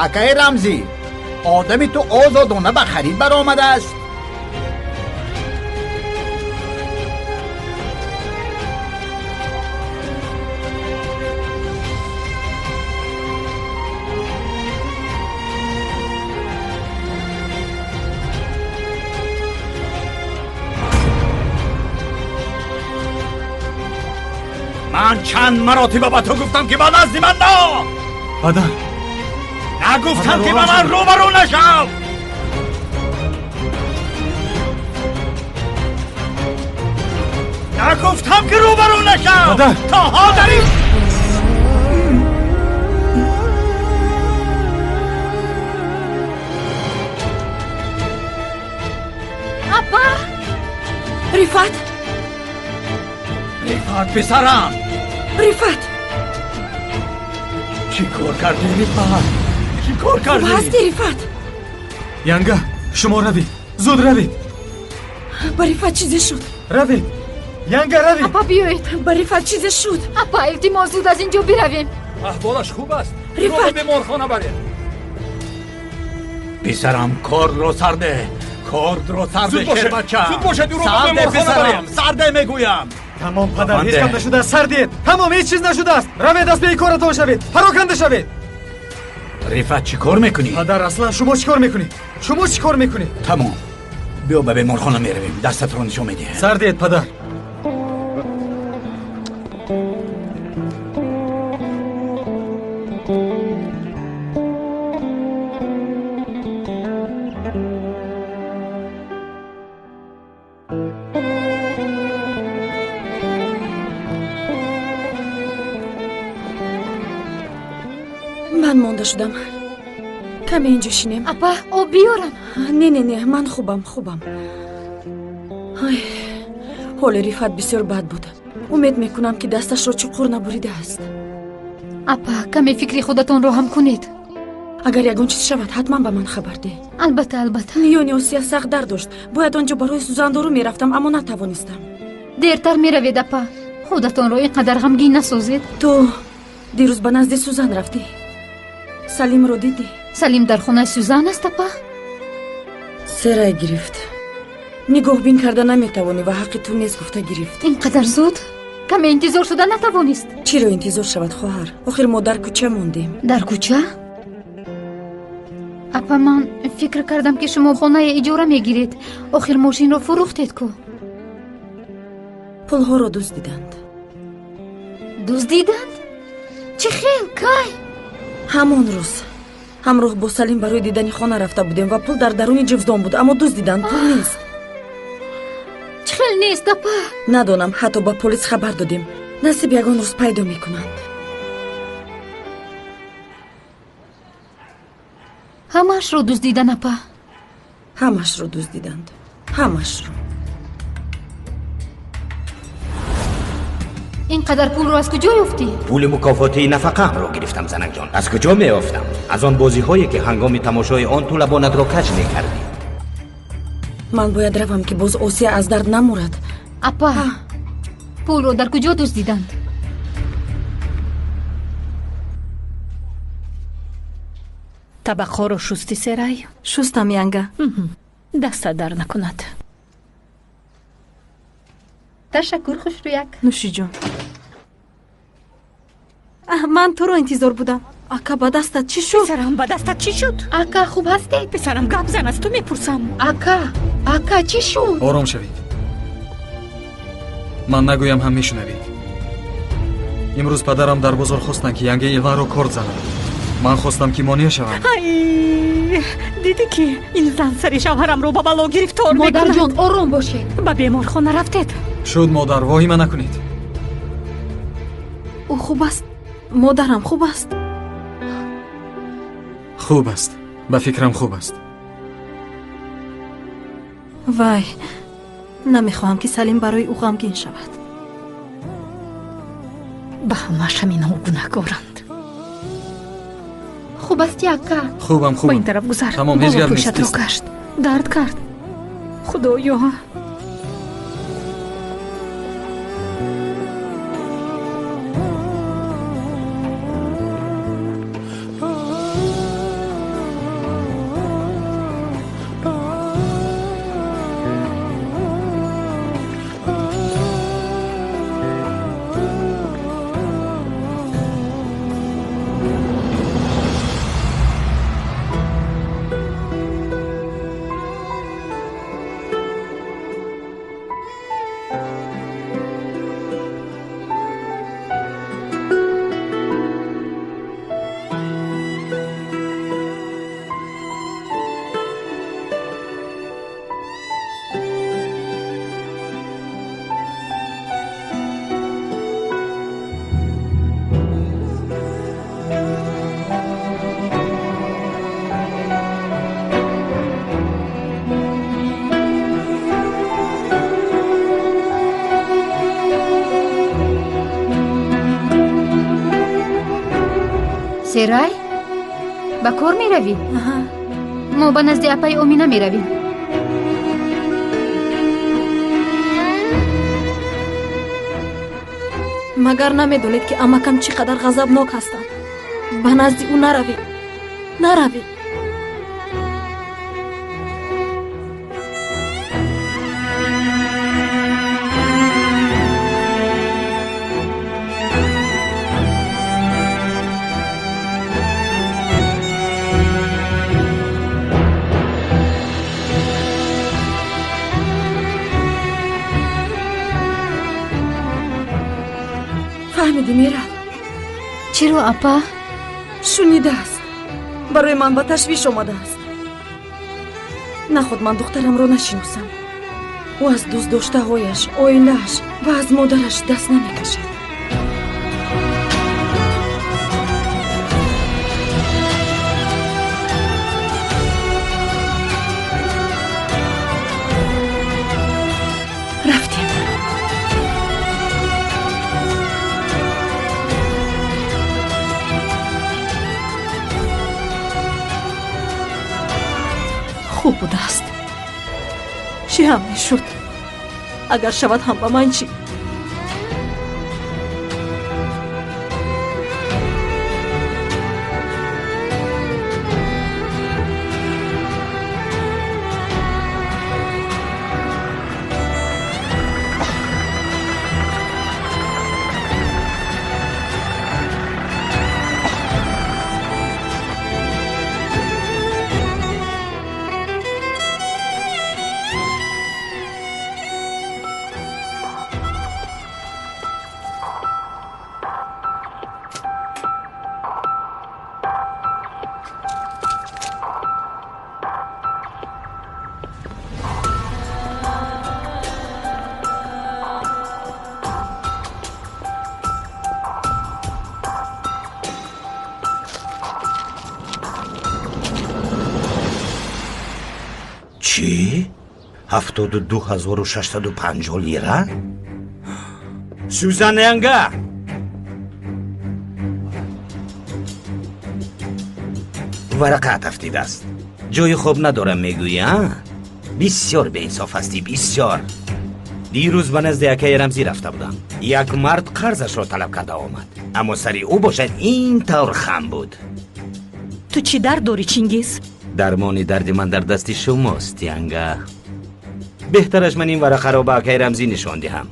Акаи Рамзӣ, одами ту озодона ба харид баромадааст. Ман чанд маротиба ба ту гуфтам, ки ба назди ман на! Падар! Нагуфтам, ки ба ман рӯбарӯ нашав! Нагуфтам, ки рӯбарӯ нашав! Падар! То ҳозири Апа! Рифат! Рифат, писарам! Рифат! Чӣ кор кардӣ, Рифат? Чӣ кор кардӣ? Хуб ҳастӣ, Рифат? Янга, шумо равед, зуд равед. Ба Рифат чизе шуд. Равед, Янга, равед. Апа, биёед. Ба Рифат чизе шуд. Апа, илтимос, зуд аз ин ҷо биравем. Аҳволаш хуб аст. Рифат! Ба беморхона баред. Писарам, кордро сарде, кордро сарде. Зуд бошед, Шербача, зуд бошед, ӯро ба сарде, беморхона писарам, баред. сарде мегӯям. Тамом, падар, Банда. ҳеҷ гап нашудааст, сар диҳед. Тамом, ҳеҷ чиз нашудааст. Равед, аз пеи коратон шавед, пароканда шавед. Рифат, чӣ кор мекунӣ? Падар, аслан шумо чӣ кор мекунед? Шумо чӣ кор мекунед? Тамом, биё, ба беморхона меравем, дастатро нишон медиҳем. Сар диҳед, падар. Ман монда шудам. Каме инҷо шинем. Апа, об биёрам. Не, не, не, ман хубам, хубам. Ай, ҳоли Рифат бисёр бад буд. Умед мекунам, ки дасташро чуқур набуридааст. Апа, каме фикри худатонро ҳам кунед. Агар ягон чиз шавад, ҳатман ба ман хабар деҳ. Албатта, албатта. Миёни Осия сахт дард дошт. Бояд он ҷо барои сӯзандору мерафтам, аммо натавонистам. Дертар меравед, апа. Худатонро ин қадар ғамгин насозед. Ту дирӯз ба назди Сӯзан рафтӣ? Салимро дидӣ? Салим дар хонаи Сӯзан аст, апа? Серай гирифт. Нигоҳбин карда наметавонӣ ва ҳаққи ту нест, гуфта гирифт. Ин қадар зуд? Каме интизор шуда натавонист? Чиро интизор шавад, хоҳар? Охир мо дар кӯча мондем. Дар кӯча? Апа, ман фикр кардам, ки шумо хонаи иҷора мегиред. Охир мошинро фурӯхтед ку. Пулҳоро дуздиданд. Дуздиданд? Чӣ хел? Кай? Ҳамон рӯз ҳамроҳ бо Салим барои дидани хона рафта будем ва пул дар даруни ҷивздон буд, аммо дуздиданд, пул нест. Чӣ хел нест, апа? Надонам, ҳатто ба полис хабар додем. Насиб, ягон рӯз пайдо мекунанд. Ҳамаашро дуздидан, апа? Ҳамашро дуздиданд, ҳамашро. Ин қадар пулро аз куҷо ёфтӣ? Пули мукофотии нафақаамро гирифтам, занакҷон. Аз куҷо меёфтам? Аз он бозиҳое, ки ҳангоми тамошои он ту лабонатро каҷ мекардӣ. Ман бояд равам, ки боз Осия аз дард намурад. Апа, пулро дар куҷо дуздиданд? Табақҳоро шусти, Серай? Шустам, янга. Дастат дар накунад. Ташаккур, хушрӯяк. Нӯшиҷон, ман туро интизор будам. Ака, ба дастат чӣ шуд? Писарам, ба дастат чӣ шуд? Ака, хуб ҳастед? Писарам, гап зан, аз ту мепурсам. Ака, ака, чӣ шуд? Ором шавед, ман нагӯям ҳам мешунавед. Имрӯз падарам дар бозор хостанд, ки янгаи Илванро корд занад. Ман хостам, ки монеа шавам. Ай, дидӣ, ки ин зан сари шавҳарамро ба бало гирифтор мекунад. Модарҷон, ором бошед. Ба беморхона рафтед? Шуд, модар, воҳима накунед. Ӯ хуб аст, модарам хуб аст? Хуб аст, ба фикрам, хуб аст. Вай, намехоҳам, ки Салим барои ӯ ғамгин шавад. Ба ҳамааш ҳаминҳо гунаҳкоранд. Хуб асти, ака? Хубам, Ба хубам. ин тараф гузар. Тамом, ҳеҷ гап нест. Пӯшатро кашт, дард кард, худоё. Ферай, ба кор меравӣ? Мо ба назди апаи Омина меравем. Магар намедонед, ки амакам чӣ қадар ғазабнок ҳастанд? Ба назди ӯ наравед, наравед. Фаҳмидӣ, Мирал? Чиро, апа? Шунидааст, барои ман ба ташвиш омадааст. Наход ман духтарамро нашиносам. Ӯ аз дӯстдоштаҳояш, оилааш ва аз модараш даст намекашад. Рафтем. Хуб будааст. Чӣ ҳам мешуд? Агар шавад ҳам ба ман чӣ? Чӣ? 72 650 лира? Сюзанна янга! Варақаат афтидааст. Ҷои хоб надорам мегӯӣ, а? Бисёр беинсоф ҳастӣ, бисёр. Дирӯз ба назди акаи Рамзӣ рафта будам. Як мард қарзашро талаб карда омад, аммо сари ӯ бошад ин тавр хам буд. Ту чӣ дард дорӣ, Чингиз? Дармони дарди ман дар дасти шумост, янга. Беҳтараш ман ин варақаро ба акаи Рамзӣ нишон диҳам.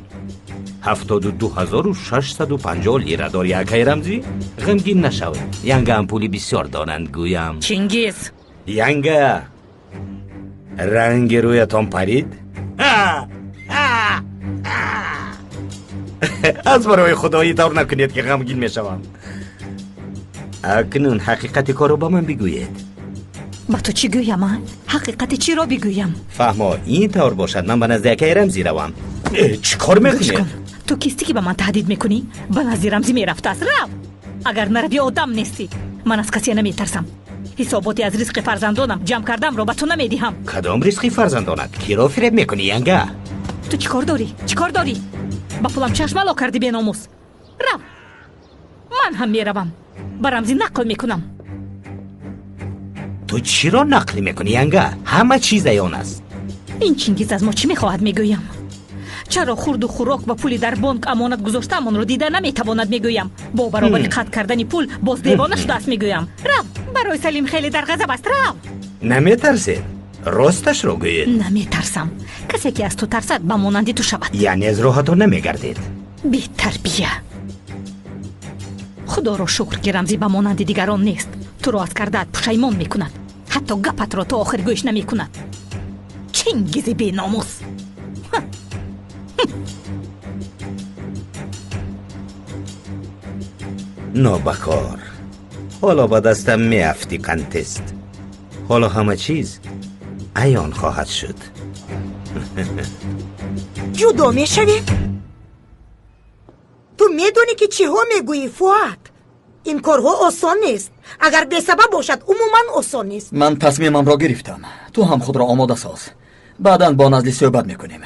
72 650 лира дори, акаи Рамзӣ? Ғамгин нашавед, янгаам пули бисёр доранд, гӯям. Чингиз! Янга, ранги рӯятон парид? Аз барои худо ин тавр накунед, ки ғамгин мешавам. Акнун ҳақиқати корро ба ман бигӯед. Ба ту чӣ гӯям, а? Ҳақиқати чиро бигӯям? Фаҳмо, ин тавр бошад, ман ба назди акаи Рамзӣ равам. Чӣ кор мекунед? Ту кистӣ, ки ба ман таҳдид мекунӣ? Ба назди Рамзӣ мерафтааст, рав. Агар наравӣ, одам нестӣ. Ман аз касе наметарсам. Ҳисоботи аз ризқи фарзандонам ҷамъ кардамро ба ту намедиҳам. Кадом ризқи фарзандонат? Киро фиреб мекунӣ, янга? Ту чӣ кор дорӣ? Чӣ кор дорӣ? Ба пулам чашмало кардӣ, беномус. Рав, ман ҳам меравам, ба Рамзӣ нақл мекунам. Ту чиро нақл мекунӣ, янга? Ҳама чиз аён аст. Ин Чингиз аз мо чӣ мехоҳад, мегӯям? Чаро хурду хӯрок ва пули дар бонк амонат гузоштаамонро дида наметавонад, мегӯям? Бо баробари қатъ кардани пул боз девона шудааст, мегӯям. Рав, барои Салим хеле дар ғазаб аст, рав. Наметарсед? Росташро гӯед. Наметарсам. Касе ки аз ту тарсад, ба монанди ту шавад. Яъне аз роҳатон намегардед? Бетарбия! Худоро шукр, ки Рамзӣ ба монанди дигарон нест. Туро аз кардаат пушаймон мекунад, ҳатто гапатро то охир гӯш намекунад. Чингизи беномус! Нобакор, ҳоло ба дастам меафтӣ, қантест. Ҳоло ҳама чиз аён хоҳад шуд. Ҷудо мешавем? Ту медонӣ, ки чиҳо мегӯӣ, Фуат? Ин корҳо осон нест. Агар бесабаб бошад, умуман осон нест. Ман тасмимамро гирифтам. Ту ҳам худро омода соз. Баъдан бо Назли суҳбат мекунем.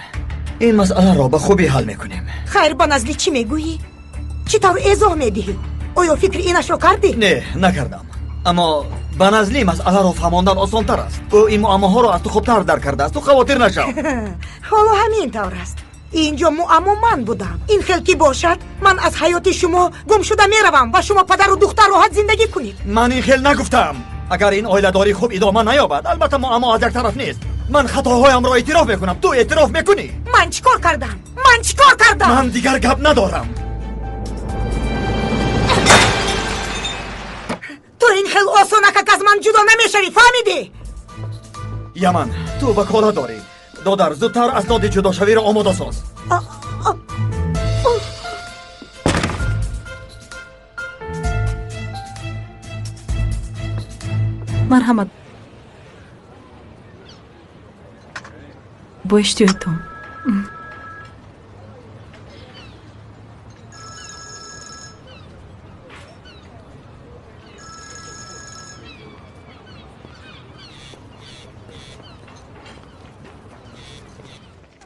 Ин масъаларо ба хубӣ ҳал мекунем. Хайр, ба Назли чӣ мегӯӣ? Чӣ тавр эзоҳ медиҳӣ? Оё фикри инашро кардӣ? Не, накардам. Аммо ба Назлӣ масъаларо фаҳмондан осонтар аст. Ӯ ин муаммоҳоро аз ту хубтар дарк кардааст. Ту хавотир нашав. Ҳоло ҳамин тавр аст. Инҷо муаммо ман будам. Ин хел ки бошад, ман аз ҳаёти шумо гум шуда меравам ва шумо падару духтар роҳат зиндагӣ кунед. Ман ин хел нагуфтам. Агар ин оиладорӣ хуб идома наёбад, албатта муаммо аз як тараф нест. Ман хатоҳоямро эътироф мекунам. Ту эътироф мекунӣ? Ман чӣ кор кардам? Ман чӣ кор кардам? Ман дигар гап надорам. Ту ин хел осонакак аз ман ҷудо намешавӣ, фаҳмидӣ? Яман, ту ваколат дорӣ. Додар, зудтар асноди ҷудошавиро омода соз. Марҳамат, бо иштиёйтон.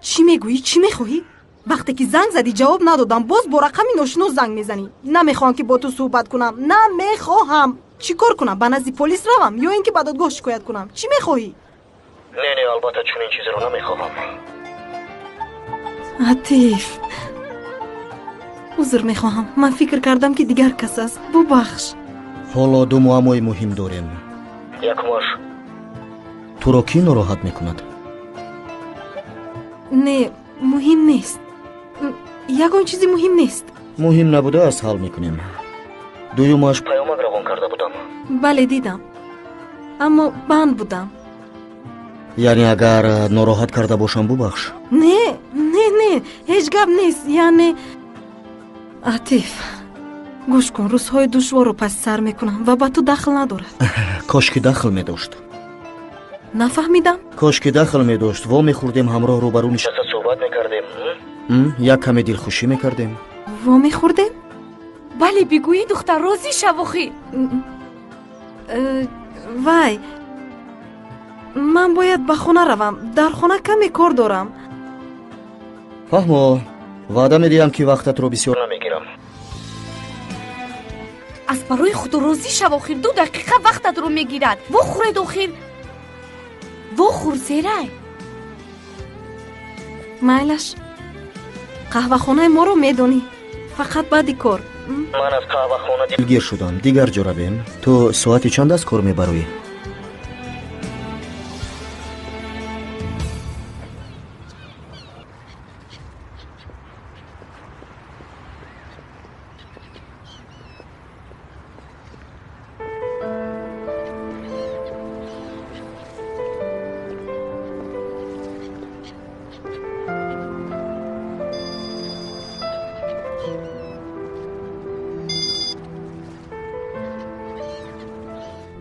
Чӣ мегӯӣ? Чӣ мехоҳӣ? Вақте ки занг задӣ ҷавоб надодам, боз бо рақами ношинос занг мезанӣ. Намехоҳам ки бо ту суҳбат кунам. Намехоҳам. Чӣ кор кунам? Ба назди полис равам ё ин ки ба додгоҳ шикоят кунам? Чӣ мехоҳӣ? Не, не, албатта чунин чизеро намехоҳам. Атиф, узр мехоҳам. Ман фикр кардам ки дигар кас аст. Бубахш. Ҳоло ду муаммои муҳим дорем. Якумаш, туро кӣ нороҳат мекунад? Не, муҳим нест. Ягон чизи муҳим нест. Муҳим набудааст, ҳал мекунем. Дуюмаш, паёмак равон карда будам. Бале, дидам, аммо банд будам. Яъне агар нороҳат карда бошам, бубахш. Не, не, не, ҳеҷ гап нест. Яъне Атиф, гӯш кун, рӯзҳои душворро паси сар мекунам ва ба ту дахл надорад. Кош ки дахл медошт. Нафаҳмидам. Кош ки дахл медошт, во мехӯрдем, ҳамроҳ рӯбарӯ нишаста суҳбат мекардем, як каме дилхушӣ мекардем. Во мехӯрдем? Бале, бигӯӣ, духтар, розӣ шав охир. Вай, ман бояд ба хона равам. Дар хона каме кор дорам. Фаҳмо, ваъда медиҳам ки вақтатро бисёр намегирам. Аз барои худо розӣ шав охир, 2 дақиқа вақтатро мегирад. Вохӯред охир. Вохӯр, Зерай. Майлаш, қаҳвахонаи моро медонӣ. Фақат баъди кор. Ман аз қаҳвахона дилгир шудам. Дигар ҷо равем. Ту соати чанд аз кор мебароӣ?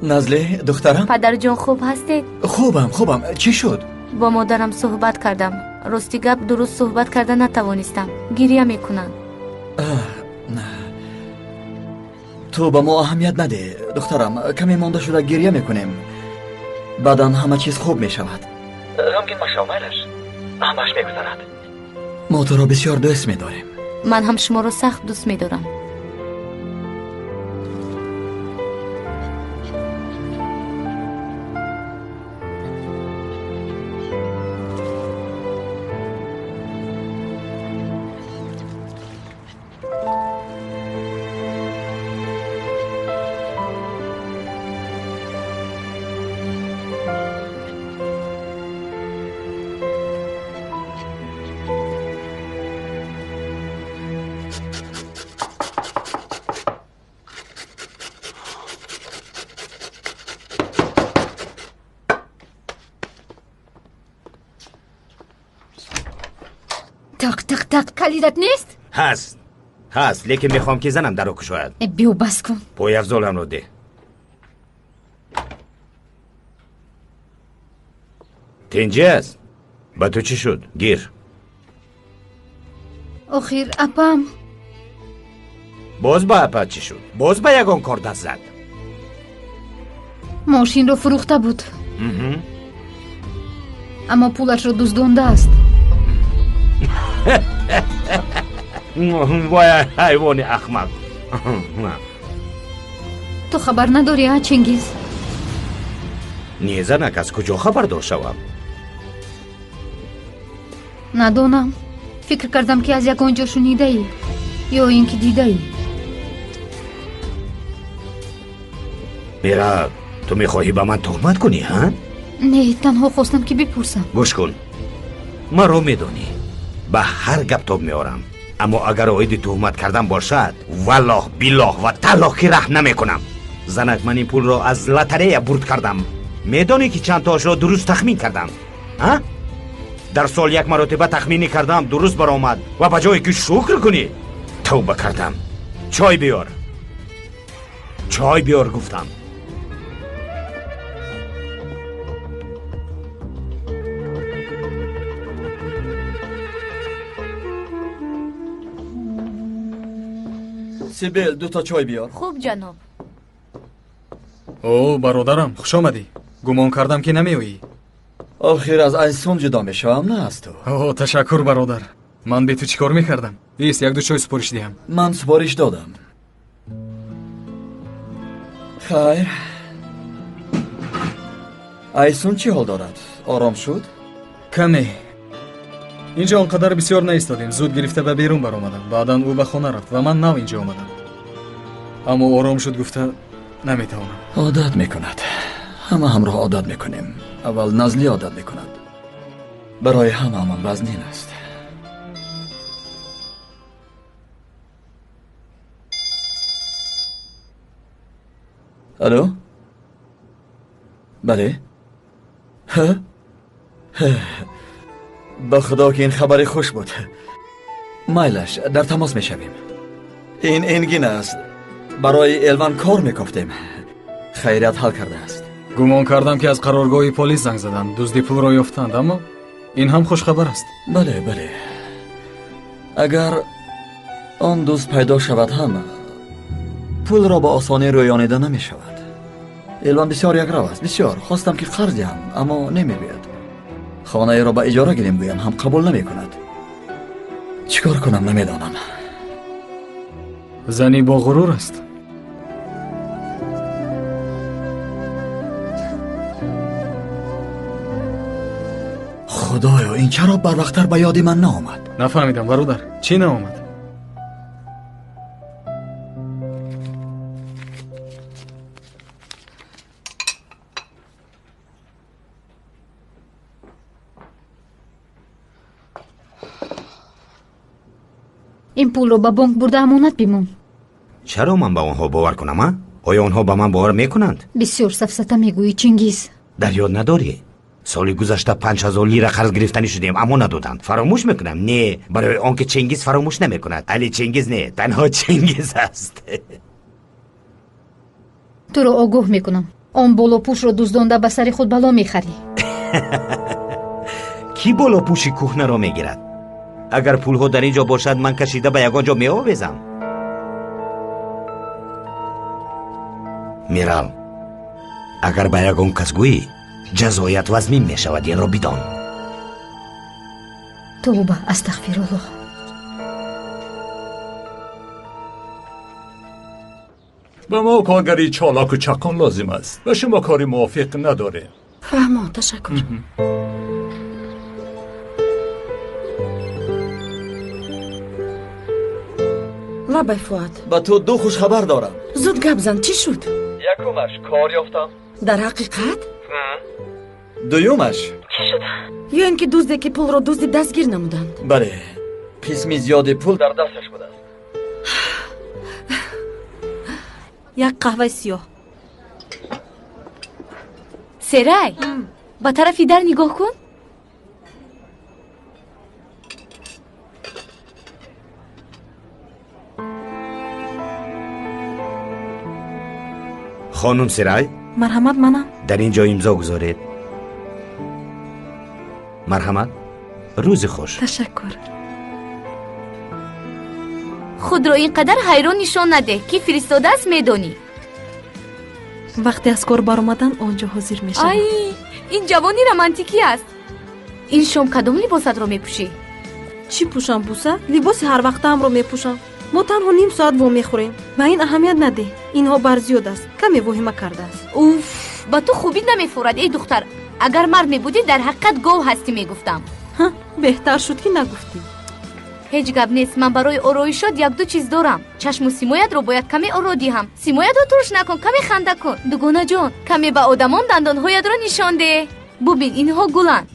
Назле, духтарам? Падарҷон, хуб ҳастед? Хубам, хубам. Чӣ шуд? Бо модарам суҳбат кардам. Рости гап, дуруст суҳбат карда натавонистам. Гиря мекунанд. Ту ба мо аҳамият надеҳ, духтарам. Каме монда шуда гиря мекунем. Баъдан ҳама чиз хуб мешавад. Ғамгин машав, майлаш. Ҳамааш мегузарад. Мо туро бисёр дӯст медорем. Ман ҳам шуморо сахт дӯст медорам. Так, так, так, калидат нест? Ҳаст, ҳаст, лекин мехоҳам ки занам даро кушояд. Биё, бас кун. Пойафзоламро деҳ. Тинҷӣ аст? Ба ту чӣ шуд? Гир. Охир апам. Боз ба апа чӣ шуд? Боз ба ягон кор даст зад? Мошинро фурӯхта буд. Аммо пулашро дуздондааст. Вой, ҳайвони ахмақ. Ту хабар надорӣ, а, Чингиз? Не, занак, аз куҷо хабардор шавам? Надонам. Фикр кардам, ки аз ягон ҷо шунидаӣ ё ин ки дидаӣ. Мира, ту мехоҳӣ ба ман туҳмат кунӣ, ҳа? Не, танҳо хостам, ки бипурсам. Гӯш кун, маро медонӣ, ба ҳар гап тоб меорам, аммо агар оиди туҳмат кардан бошад, валлоҳ, биллоҳ ва таллоҳ, ки раҳм намекунам. Занак, ман ин пулро аз лотарея бурд кардам. Медонӣ, ки чанд тоашро дуруст тахмин кардам, а? Дар сол як маротиба тахминӣ кардам, дуруст баромад, ва ба ҷое ки шукр кунӣ, тавба кардам. Чой биёр, чой биёр, гуфтам. Сибел, дута чой биёр. Хуб, ҷаноб. О, бародарам, хуш омадӣ. Гумон кардам, ки намеоӣ. Охир аз Айсун ҷудо мешавам, на аз ту. О, ташаккур, бародар. Ман бе ту чӣ кор мекардам? Ист, як-ду чой супориш диҳам. Ман супориш додам. Хайр, Айсун чӣ ҳол дорад? Ором шуд? Каме. Инҷо он қадар бисёр наистодем, зуд гирифта ба берун баромадам. Баъдан ӯ ба хона рафт ва ман нав инҷо омадам. Аммо ором шуд гуфта наметавонам. Одат мекунад. Ҳама ҳамроҳ одат мекунем. Аввал Назлӣ одат мекунад. Барои ҳамаамон вазнин аст. Алло, бале, ба худо, ки ин хабари хуш буд. Майлаш, дар тамос мешавем. Ин Энгин аст. Барои Элван кор мекофтем. Хайрият ҳал кардааст. Гумон кардам, ки аз қароргоҳи полис занг заданд, дузди пулро ёфтанд, аммо ин ҳам хушхабар аст. Бале, бале, агар он дузд пайдо шавад ҳам, пулро ба осонӣ рӯёнида намешавад. Элван бисёр якрав аст, бисёр. Хостам, ки қарз диҳам, аммо намегӯяд. Хонаеро ба иҷора гирем гӯям ҳам, қабул намекунад. Чӣ кор кунам, намедонам. Зани бо ғурур аст. Худоё, ин чаро барвақттар ба ёди ман наомад? Нафаҳмидам, бародар, чӣ наомад? Ин пулро ба бонк бурда амонат бимон. Чаро ман ба онҳо бовар кунам, а? Оё онҳо ба ман бовар мекунанд? Бисёр сафсата мегӯӣ, Чингиз. Дар ёд надорӣ, соли гузашта 5000 лира қарз гирифтанӣ шудем, аммо надоданд? Фаромӯш мекунам? Не, барои он ки Чингиз фаромӯш намекунад. Али Чингиз не, танҳо Чингиз аст. Туро огоҳ мекунам, он болопӯшро дуздонда ба сари худ бало мехарӣ. Кӣ болопӯши кӯҳнаро мегирад? Агар пулҳо дар ин ҷо бошад, ман кашида ба ягон ҷо меовезам. Мирал, агар ба ягон кас гӯӣ, ҷазоят вазмин мешавад, инро бидон. Тавба, астағфируллоҳ. Ба мо коргари чолоку чақон лозим аст. Ба шумо кори мувофиқ надорем. Фаҳмо, ташаккур. Лабай, Фуад. Ба ту ду хушхабар дорам. Зуд гап зан, чӣ шуд? Якумаш, кор ёфтам. Дар ҳақиқат? Дуюмаш. Чӣ шуд? Ё ин ки дузде, ки пулро дуздид, дастгир намуданд? Бале, қисми зиёди пул дар дасташ будааст. Як қаҳваи сиёҳ. Серай, ба тарафи дар нигоҳ кун. Хонум Сирай. Марҳамат, манам. Дар ин ҷо имзо гузоред. Марҳамат, рӯзи хуш. Ташаккур. Худро ин қадар ҳайрон нишон надеҳ, ки фиристодааст, медонӣ. Вақте аз кор баромадан, он ҷо ҳозир мешавам. Ай, ин ҷавони романтикӣ аст. Ин шом кадом либосатро мепӯшӣ? Чӣ пӯшам, Буса? Либоси ҳарвақтаамро мепӯшам. Мо танҳо ним соат вомехӯрем. Ба ин аҳамият надеҳ, инҳо барзиёд аст, каме воҳима кардааст. Уф, ба ту хубӣ намефурад, эй духтар. Агар мард мебудӣ, дар ҳақиқат гов ҳастӣ мегуфтам. Беҳтар шуд, ки нагуфтӣ. Ҳеҷ гап нест, ман барои ороишот якду чиз дорам. Чашму симоятро бояд каме оро диҳам. Симоятро турш накун, каме ханда кун. Дугонаҷон, каме ба одамон дандонҳоятро нишон деҳ. Бубин, инҳо гуланд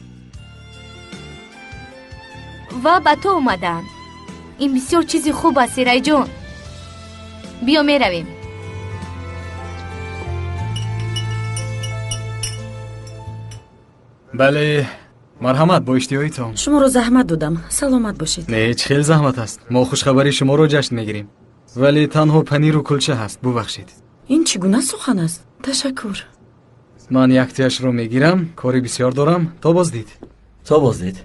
ва ба ту омадаанд. Ин бисёр чизи хуб аст, Серайҷон. Биё, меравем. Бале, марҳамат, бо иштиҳоитон. Шуморо заҳмат додам, саломат бошед. Не, чӣ хел заҳмат аст? Мо хушхабари шуморо ҷашн мегирем, вале танҳо паниру кулча ҳаст, бубахшед. Ин чӣ гуна сухан аст? Ташаккур. Ман яктияшро мегирам, кори бисёр дорам. То боздид. То боздид.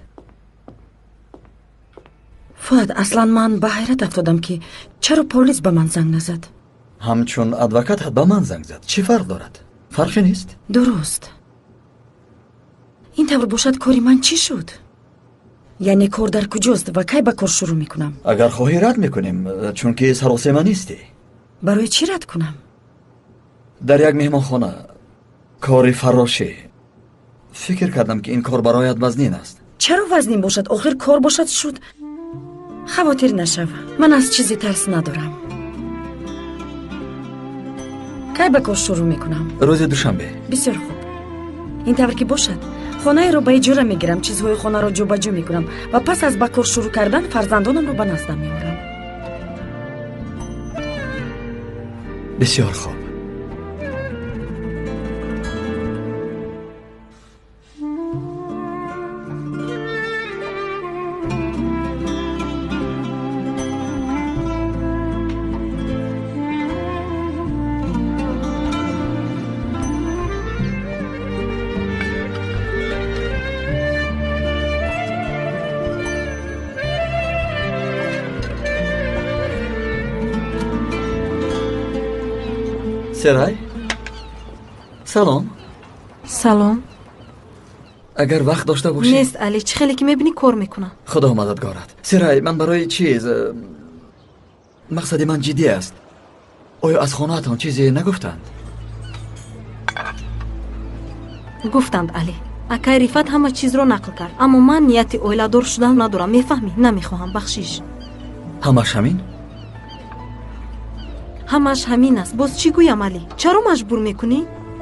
Фуад, аслан ман ба ҳайрат афтодам, ки чаро полис ба ман занг назад. Ҳамчун адвокатат ба ман занг зад. Чӣ фарқ дорад? Фарқе нест. Дуруст. Ин тавр бошад, кори ман чӣ шуд? Яъне кор дар куҷост ва кай ба кор шурӯъ мекунам? Агар хоҳӣ, рад мекунем, чунки саросема нестӣ. Барои чӣ рад кунам? Дар як меҳмонхона кори фаррошӣ. Фикр кардам, ки ин кор бароят вазнин аст. Чаро вазнин бошад? Охир кор бошад, шуд. Хавотир нашав, ман аз чизе тарс надорам. Кай ба кор шурӯъ мекунам? Рӯзи душанбе. Бисёр хуб. Ин тавр ки бошад, хонаеро ба иҷора мегирам, чизҳои хонаро ҷобаҷо мекунам ва пас аз ба кор шурӯъ кардан фарзандонамро ба наздам меорам. Бисёр хуб. Серай, салом. Салом. Агар вақт дошта бошӣ. Нест, Али, чӣ хеле ки мебинӣ, кор мекунам. Худо мададгорат. Серай, ман барои чиз, мақсади ман ҷиддӣ аст. Оё аз хонаатон чизе нагуфтанд? Гуфтанд, Али. Акай Рифат ҳама чизро нақл кард, аммо ман нияти оиладор шудан надорам, мефаҳмӣ? Намехоҳам, бахшиш. Ҳамаш ҳамин? Ҳамаш ҳамин аст. Боз чӣ гӯям, Али? Чаро маҷбур мекунӣ?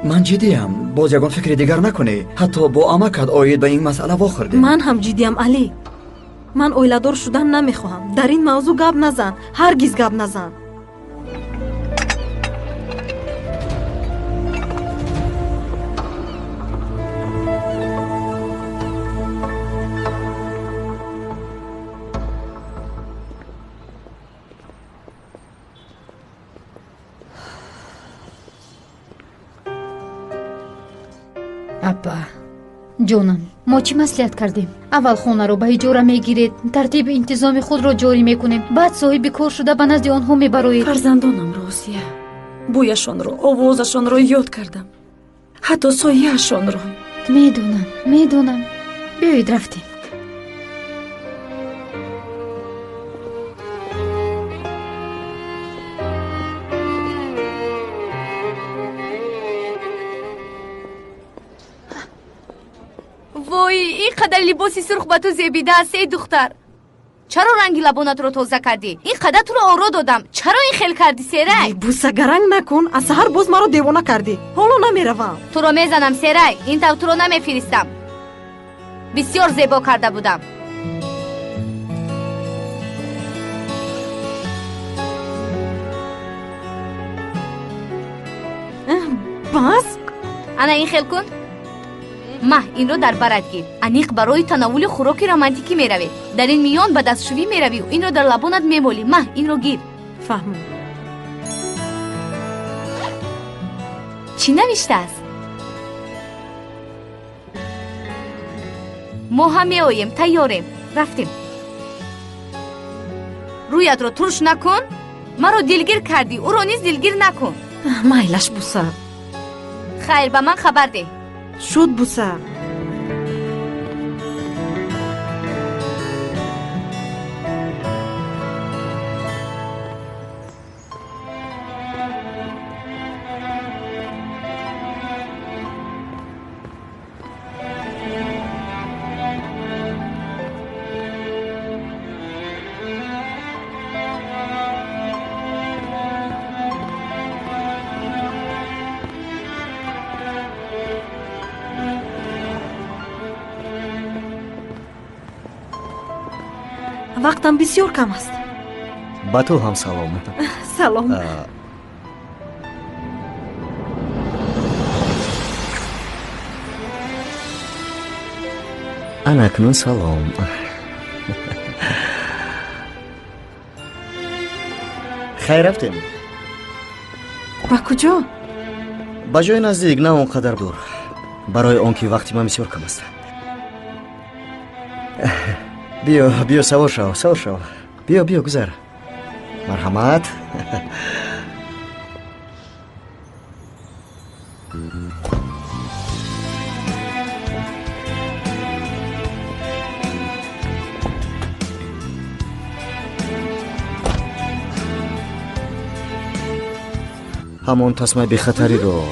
Ман ҷиддиям. Боз ягон фикри дигар накунӣ. Ҳатто бо амакат оид ба ин масъала вохӯрдем. Ман ҳам ҷиддиям, Али. Ман оиладор шудан намехоҳам. Дар ин мавзӯъ гап назан, ҳаргиз гап назан. Апа ҷонам, мо чӣ маслиҳат кардем? Аввал хонаро ба иҷора мегиред, тартиби интизоми худро ҷорӣ мекунем, баъд соҳиби кор шуда ба назди онҳо мебароед. Фарзандонамро, Осия, бӯяшонро, овозашонро ёд кардам, ҳатто сояашонро. Медонам, медонам. Биёед, рафтем. Вой, ин қадар либоси сурх ба ту зебидааст, эй духтар. Чаро ранги лабонатро тоза кардӣ? Ин қадар туро оро додам, чаро ин хел кардӣ, Серай? Бусагаранг накун, аз саҳар боз маро девона кардӣ. Ҳоло намеравам. Туро мезанам, Серай, ин тавр туро намефиристам. Бисёр зебо карда будам. Бас? Ана ин хел кун. Маҳ, инро дар барат гир. Аниқ барои танаввули хӯроки романтикӣ меравед. Дар ин миён ба дастшӯӣ меравӣ, инро дар лабонат мемолӣ. Маҳ, инро гир. Фаҳмам. Чӣ навиштааст? Мо ҳам меоем, тайёрем. Рафтем. Рӯятро турш накун. Маро дилгир кардӣ, ӯро низ дилгир накун. Майлаш, буса. Хайр, ба ман хабар деҳ. Шуд, буса. Вақтам бисёр кам аст. Ба ту ҳам салом. Салом. Ана акнун салом. Хайр, рафтем. Ба куҷо? Ба ҷои наздик, на он қадар дур, барои он ки вақти ман бисёр кам аст. Биё, биё, савор шав, савор шав. Биё, биё, гузар. Марҳамат. Ҳамон тасмаи бехатариро.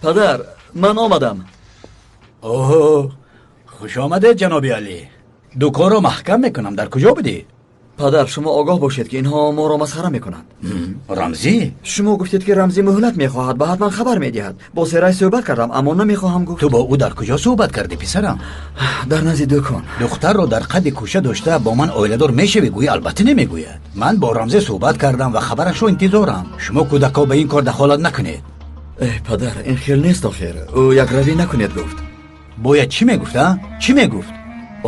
Падар, ман омадам. Оҳо, хуш омадед, ҷаноби Алӣ. Дуконро маҳкам мекунам. Дар куҷо будӣ? Падар, шумо огоҳ бошед, ки инҳо моро масхара мекунанд. Рамзӣ? Шумо гуфтед, ки Рамзӣ муҳлат мехоҳад, ба ҳатман хабар медиҳад. Бо Серай суҳбат кардам, аммо намехоҳам гуфт. Ту бо ӯ дар куҷо суҳбат кардӣ, писарам? Дар назди дукон. Духтарро дар қади кӯша дошта бо ман оиладор мешавӣ, гӯӣ албатта намегӯяд. Ман бо Рамзӣ суҳбат кардам ва хабарашро интизорам. Шумо кӯдакҳо ба ин кор дахолат накунед. Э, падар, ин хел нест охир. Ӯ якравӣ накунед гуфт. Бояд чӣ мегуфт, а? Чӣ мегуфт?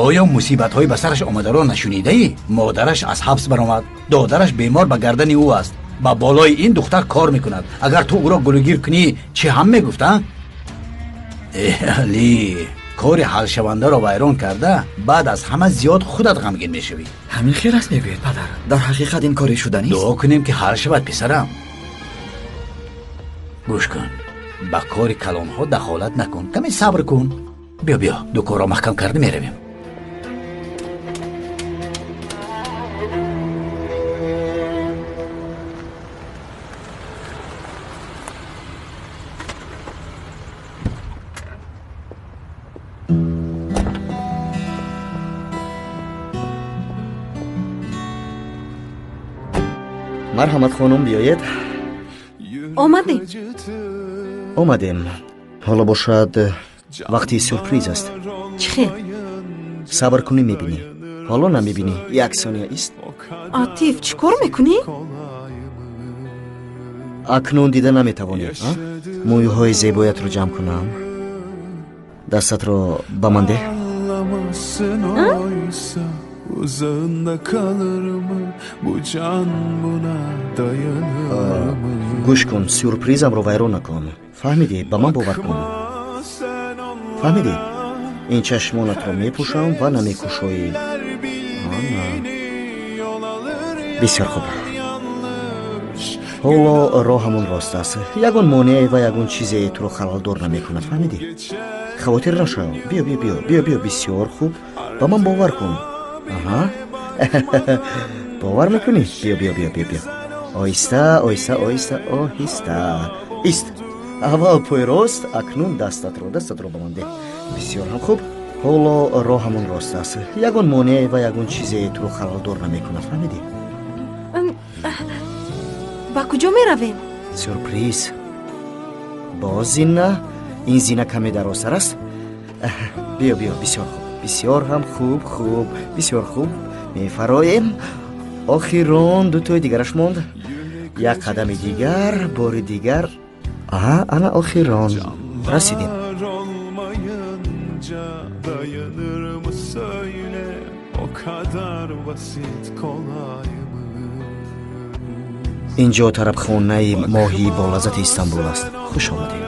Оё мусибатҳои ба сараш омадаро нашунидаӣ? Модараш аз ҳабс баромад, додараш бемор ба гардани ӯ аст, ба болои ин духтар кор мекунад. Агар ту ӯро гулугир кунӣ, чӣ ҳам мегуфт, а? Э, Алӣ, кори ҳалшавандаро вайрон карда, баъд аз ҳама зиёд худат ғамгин мешавӣ. Ҳамин хел аст мегӯед, падар? Дар ҳақиқат ин кори шуданист? Дуо кунем, ки ҳал шавад, писарам. Гӯш кун, ба кори калонҳо дахолат накун, каме сабр кун. Биё, биё, дуконро маҳкам карда меравем. Марҳамат, хонум, биёед. Омадем. Омадем. Ҳоло бошад, вақти сюрприз аст. Чӣ хел? Сабр кунӣ, мебинӣ. Ҳоло намебинӣ, як сония ист. Атиф, чӣ кор мекунӣ? Акнун дида наметавонӣ. Мӯйҳои зебоятро ҷамъ кунам. Дастатро ба ман деҳ. Гӯш кун, сюрпризамро вайрон накун, фаҳмидӣ? Ба ман бовар кун, фаҳмидӣ? Ин чашмонатро мепӯшам ва намекушоӣ. Бисёр хуб. Ҳоло роҳамон рост аст. Ягон монеае ва ягон чизе туро халалдор намекунад, фаҳмидӣ? Хавотир нашав. Биё, биё, биё, биё, биё. Бисёр хуб, ба ман бовар кун. Аҳа, бовар мекунӣ? Биё, биё, биё, биё, биё. Оҳиста, оҳиста, оҳиста, оҳиста. Ист. Аввал пой рост, акнун дастатро, дастатро ба ман деҳ. Бисёр ҳам хуб. Ҳоло роҳамон рост аст. Ягон монеае ва ягон чизе туро халалдор намекунад, фаҳмидӣ? Ба куҷо меравем? Сюрприз. Боз зина. Ин зина каме дарозтар аст. Биё, биё, бисёр хуб, бисёр ҳам хуб, хуб, бисёр хуб. Мефароем. Охирон дутои дигараш монд. Як қадами дигар, бори дигар. Аҳа, ана охирон расидем. Инҷо тарабхонаи моҳии болаззати Истанбул аст. Хуш омадед.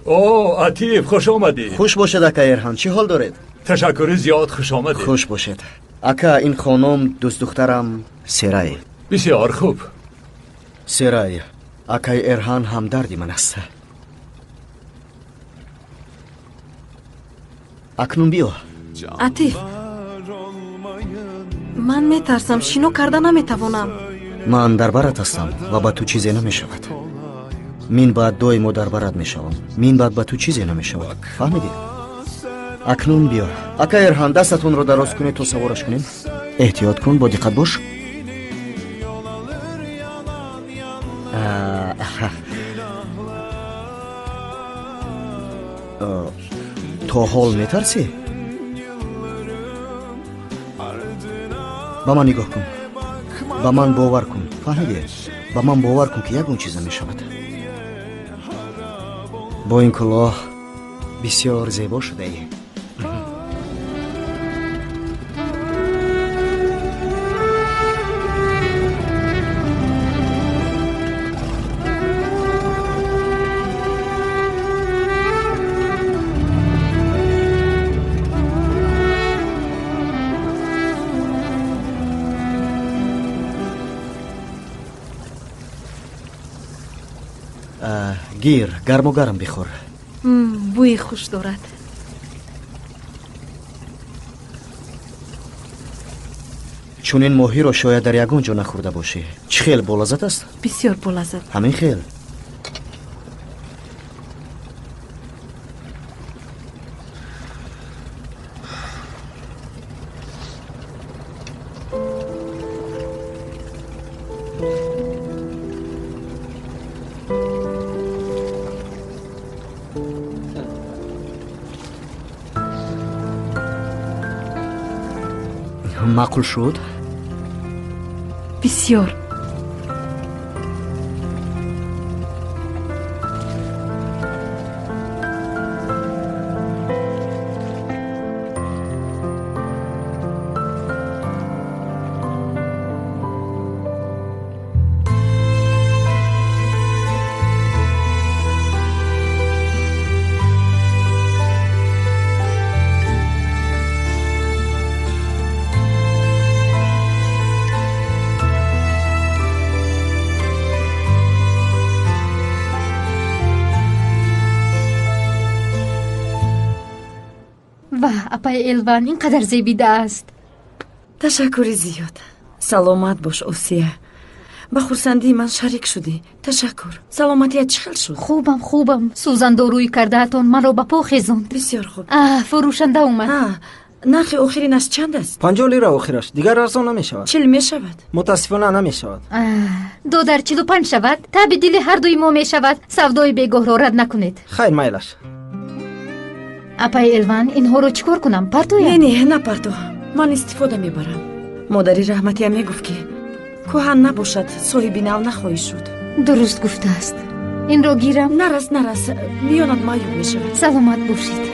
О, Атиф, хуш омадӣ. Хуш бошед, ака Эрҳан. Чӣ ҳол доред? Ташаккури зиёд, хуш омадед. Хуш бошед, ака. Ин хонум дӯстдухтарам Серай. Бисёр хуб. Серай, акаи Эрҳан ҳамдарди ман аст. Акнун биё. Атиф, ман метарсам, шино карда наметавонам. Ман дар барат ҳастам ва ба ту чизе намешавад. Мин баъд доимо дар барат мешавам. Мин баъд ба ту чизе намешавад. Фаҳмидӣ? Акнун биё. Ака Эрҳан, дастатонро дароз кунед, то савораш кунем. Эҳтиёт кун, бо диққат бош. То ҳол метарсӣ? Ба ман нигоҳ кун. Ба ман бовар кун. Фаҳмидӣ? Ба ман бовар кун, ки ягон чиз намешавад. Бо ин кулоҳ бисёр зебо шудаӣ. Гир, гарму гарм бихӯр. Бӯи хуш дорад. Чунин моҳиро шояд дар ягон ҷо нахӯрда бошӣ. Чӣ хел болаззат аст? Бисёр болаззат. Ҳамин хел. Маъқул шуд? Бисёр. Апаи Элван ин қадар зебидааст. Ташаккури зиёд. Саломат бош, Осия. Ба хурсандии ман шарик шудӣ. Ташаккур. Саломатият чӣ хел шуд? Хубам, хубам. Сӯзандорӯи кардаатон маро ба по хезонд. Бисёр хуб. Фурӯшанда омад. Нархи охиринаш чанд аст? 50 лира охираш. Дигар арзон намешавад. 40 мешавад? Мутаассифона намешавад. Додар, 45 шавад. Таби дили ҳардуи мо мешавад. Савдои бегоҳро рад накунед. Хайр, майлаш. Апаи Элван, инҳоро чӣ кор кунам? Партоям? Не, не, напарто. Ман истифода мебарам. Модари раҳматия мегуфт, ки кӯҳан набошад, соҳиби нав нахоҳӣ шуд. Дуруст гуфтааст. Инро гирам? Нарас, нарас, миёнат маъюб мешавад. Саломат бошед.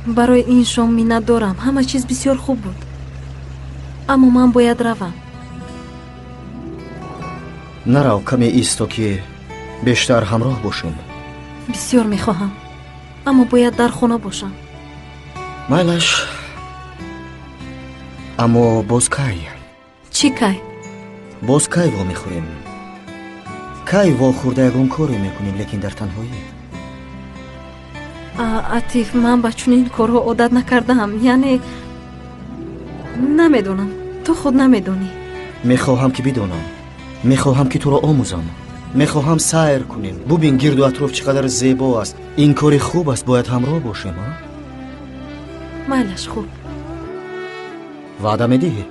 Барои ин шом миннат дорам. Ҳама чиз бисёр хуб буд. Аммо ман бояд равам. Нарав, каме исто, ки бештар ҳамроҳ бошем. Бисёр мехоҳам, аммо бояд дар хона бошам. Майлаш. Аммо боз кай? Чӣ кай? Боз кай вомехӯрем? Кай вохӯрда ягон коре мекунем, лекин дар танҳоӣ? Атиф, ман ба чунин корҳо одат накардаам. Яъне намедонам, ту худ намедонӣ. Мехоҳам, ки бидонам. Мехоҳам, ки туро омӯзам. Мехоҳам сайр кунем. Бубин, гирду атроф чӣ қадар зебо аст. Ин кори хуб аст, бояд ҳамроҳ бошем. Майлаш, хуб. Ваъда медиҳӣ?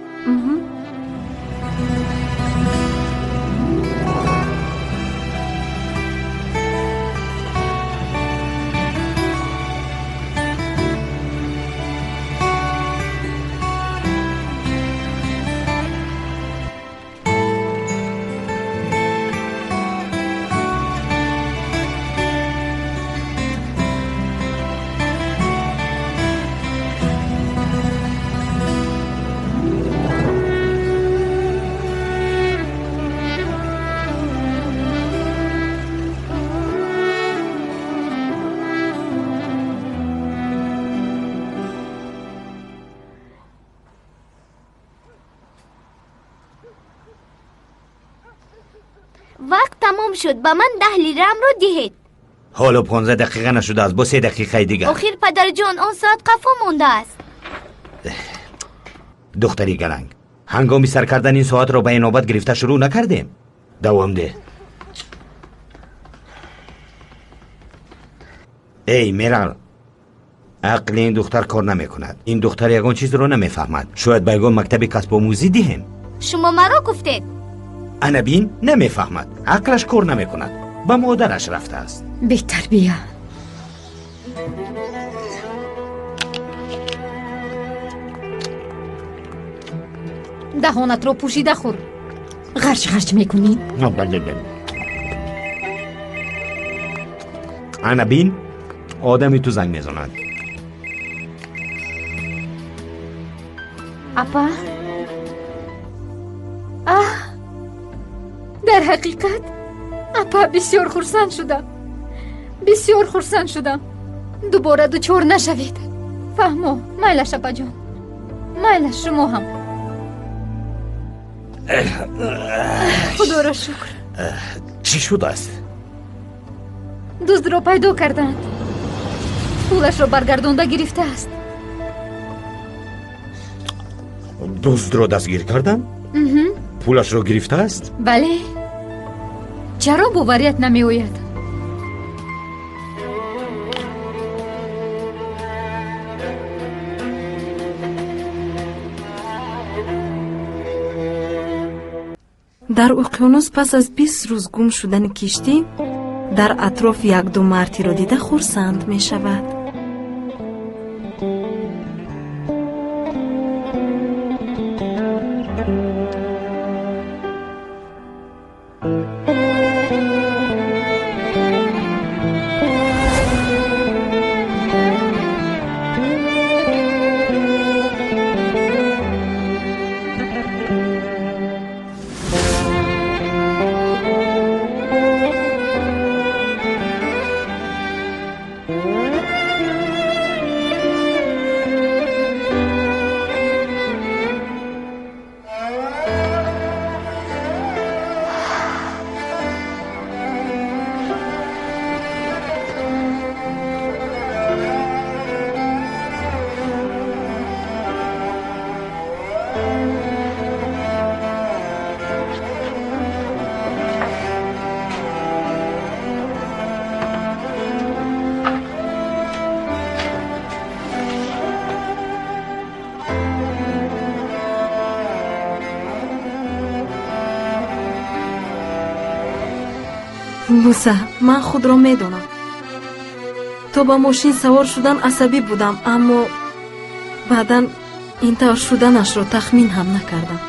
Вақт тамом шуд, ба ман 10 лираамро диҳед. Ҳоло 15 дақиқа нашудааст, бо 3 дақиқаи дигар. Охир падарҷон, он соат қафо мондааст. Духтари галанг, ҳангоми сар кардан ин соатро ба инобат гирифта шурӯъ накардем. Давом деҳ. Эй Мерал, ақли ин духтар кор намекунад. Ин духтар ягон чизро намефаҳмад. Шояд ба ягон мактаби касбомӯзӣ диҳем. Шумо маро гуфтед. Ана бин, намефаҳмад, ақлаш кор намекунад, ба модараш рафтааст. Бетарбия. Даҳонатро пӯшида хӯр. Ғарч ғарч мекунӣ. Ана бин, одами ту занг мезанад. Апа, аҳ, дар ҳақиқат апа, бисёр хурсанд шудам, бисёр хурсанд шудам. Дубора дучор нашавед. Фаҳмо, майлаш апаҷон, майлаш шумо ҳам. Худоро шукр. Чӣ шудааст? Дуздро пайдо карданд. Пулашро баргардонда гирифтааст. Дуздро дастгир карданд? Пулашро гирифтааст? Бале. Чаро боварият намеояд? Дар уқёнус пас аз 20 рӯз гум шудани киштӣ дар атроф як-ду мартиро дида хурсанд мешавад. Муса, ман худро медонам. То ба мошин савор шудан асабӣ будам, аммо баъдан ин тавр шуданашро тахмин ҳам накардам.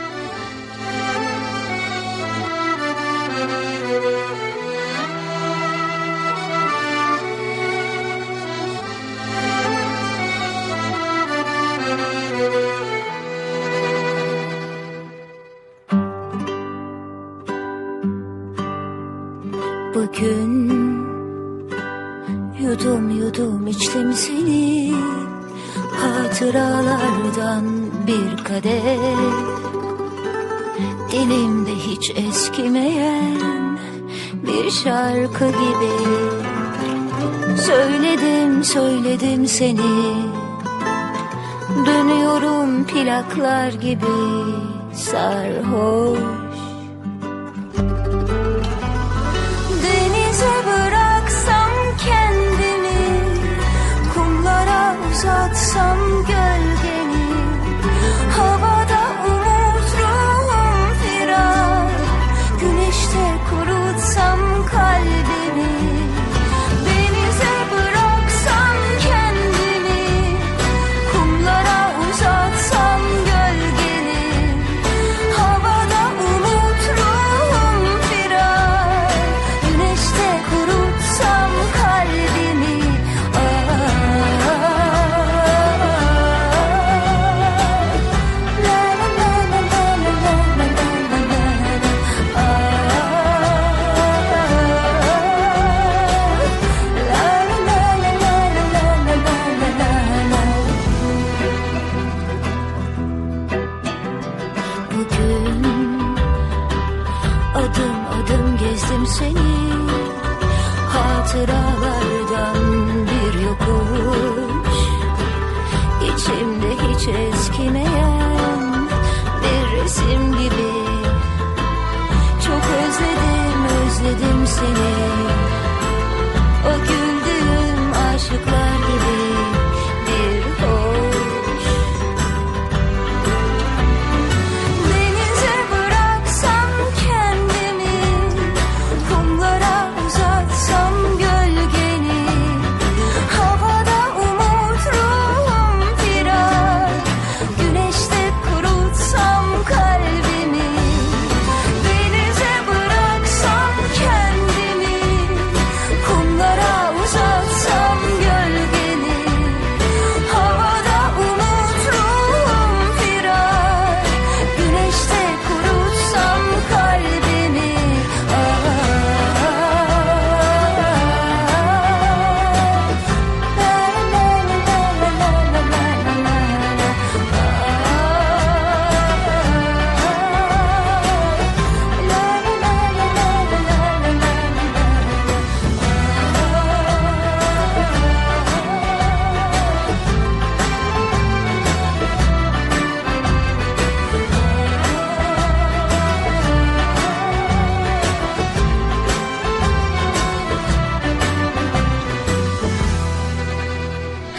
Bugün yudum yudum içtim seni, hatıralardan bir kadeh. Dilimde hiç eskimeyen bir şarkı gibi. Söyledim söyledim seni, dönüyorum plaklar gibi sarhoş. Uzatsam gölgeni, havada umut ruhum firar, güneşte kurutsam kalbimi, denize bıraksam kendimi, kumlara uzatsam gölgeni, havada umut Özledim seni hatıralardan bir yokuş. İçimde hiç eskimeyen bir resim gibi. Çok özledim, özledim seni. O güldüğüm aşıklar gibi bir hoş. Denize bıraksam kendimi, kumlara uzatsam gölgeni. Havada umut ruhum firar, güneşte kurutsam kalbimi. Denize bıraksam kendimi, kumlara uzatsam gölgeni. Havada umut ruhum firar, güneşte kurutsam kalbimi.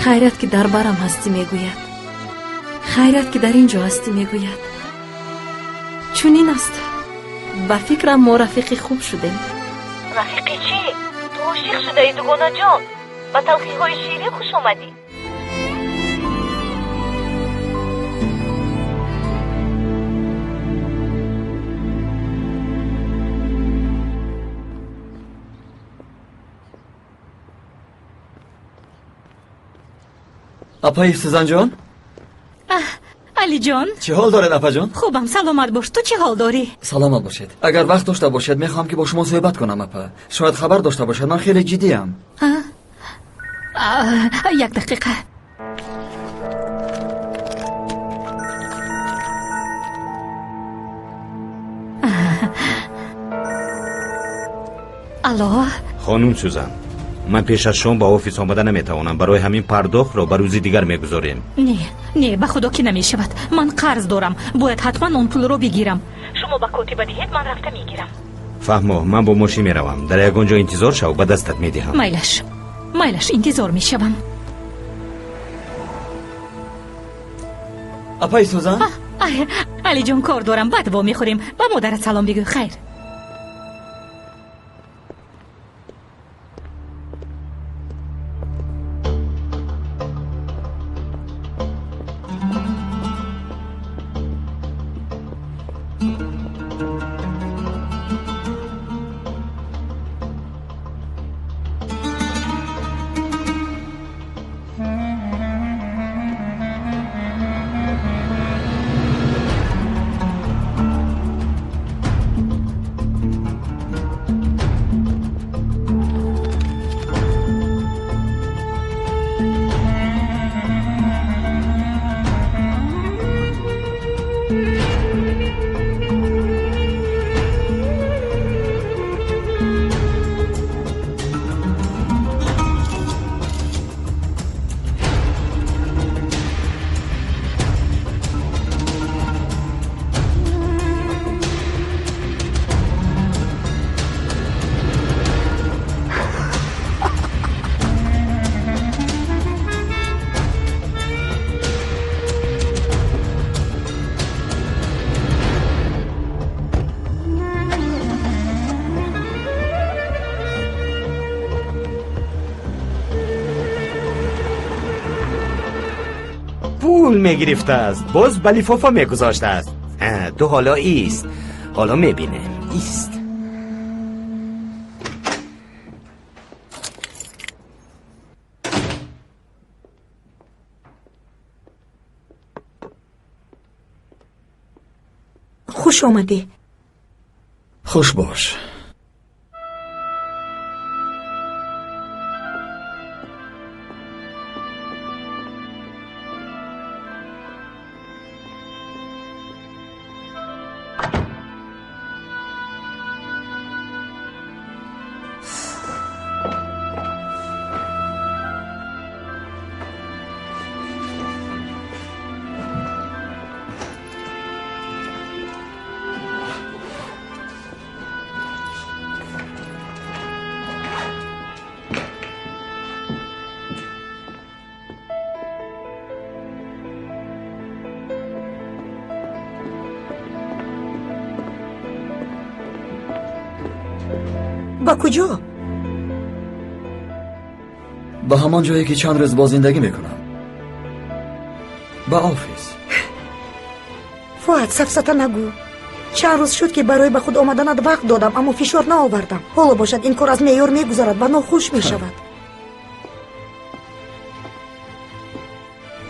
Хайрат ки дар барам ҳастӣ мегӯяд, хайрат ки дар ин ҷо ҳастӣ мегӯяд. Чунин аст. Ба фикрам мо рафиқи хуб шудем. Рафиқи чӣ? Ту ошиқ шудаӣ, дугонаҷон. Ба талхиҳои ширин хуш омадӣ. Апаи Сузанҷон? Аҳ, Алиҷон. Чӣ ҳол доред, апаҷон? Хубам, саломат бош. Ту чӣ ҳол дорӣ? Саломат бошед. Агар вақт дошта бошед, мехоҳам ки бо шумо суҳбат кунам, апа. Шояд хабар дошта бошед, ман хеле ҷиддиам. Як дақиқа. Алло. Хонум Сюзан, ман пеш аз шом ба офис омада наметавонам. Барои ҳамин пардохтро ба рӯзи дигар мегузорем. Не, не, ба худо ки намешавад. Ман қарз дорам, бояд ҳатман он пулро бигирам. Шумо ба котиба диҳед, ман рафта мегирам. Фаҳмо, ман бо мошин меравам. Дар ягон ҷо интизор шав, ба дастат медиҳам. Майлаш, майлаш, интизор мешавам. Апаи Сузан? Алиҷон, кор дорам, баъд вомехӯрем. Ба модарат салом бигӯ. Хайр. Пул мегирифтааст, боз ба лифофа мегузоштааст. Ту ҳоло ист, ҳоло мебинем. Ист. Хуш омадӣ. Хуш бош. Ба куҷо? Ба ҳамон ҷое ки чанд рӯз боз зиндагӣ мекунам, ба офис. Фуат, сафсата нагӯ. Чанд рӯз шуд, ки барои ба худ омаданат вақт додам, аммо фишор наовардам. Ҳоло бошад, ин кор аз меъёр мегузарад ва нохуш мешавад.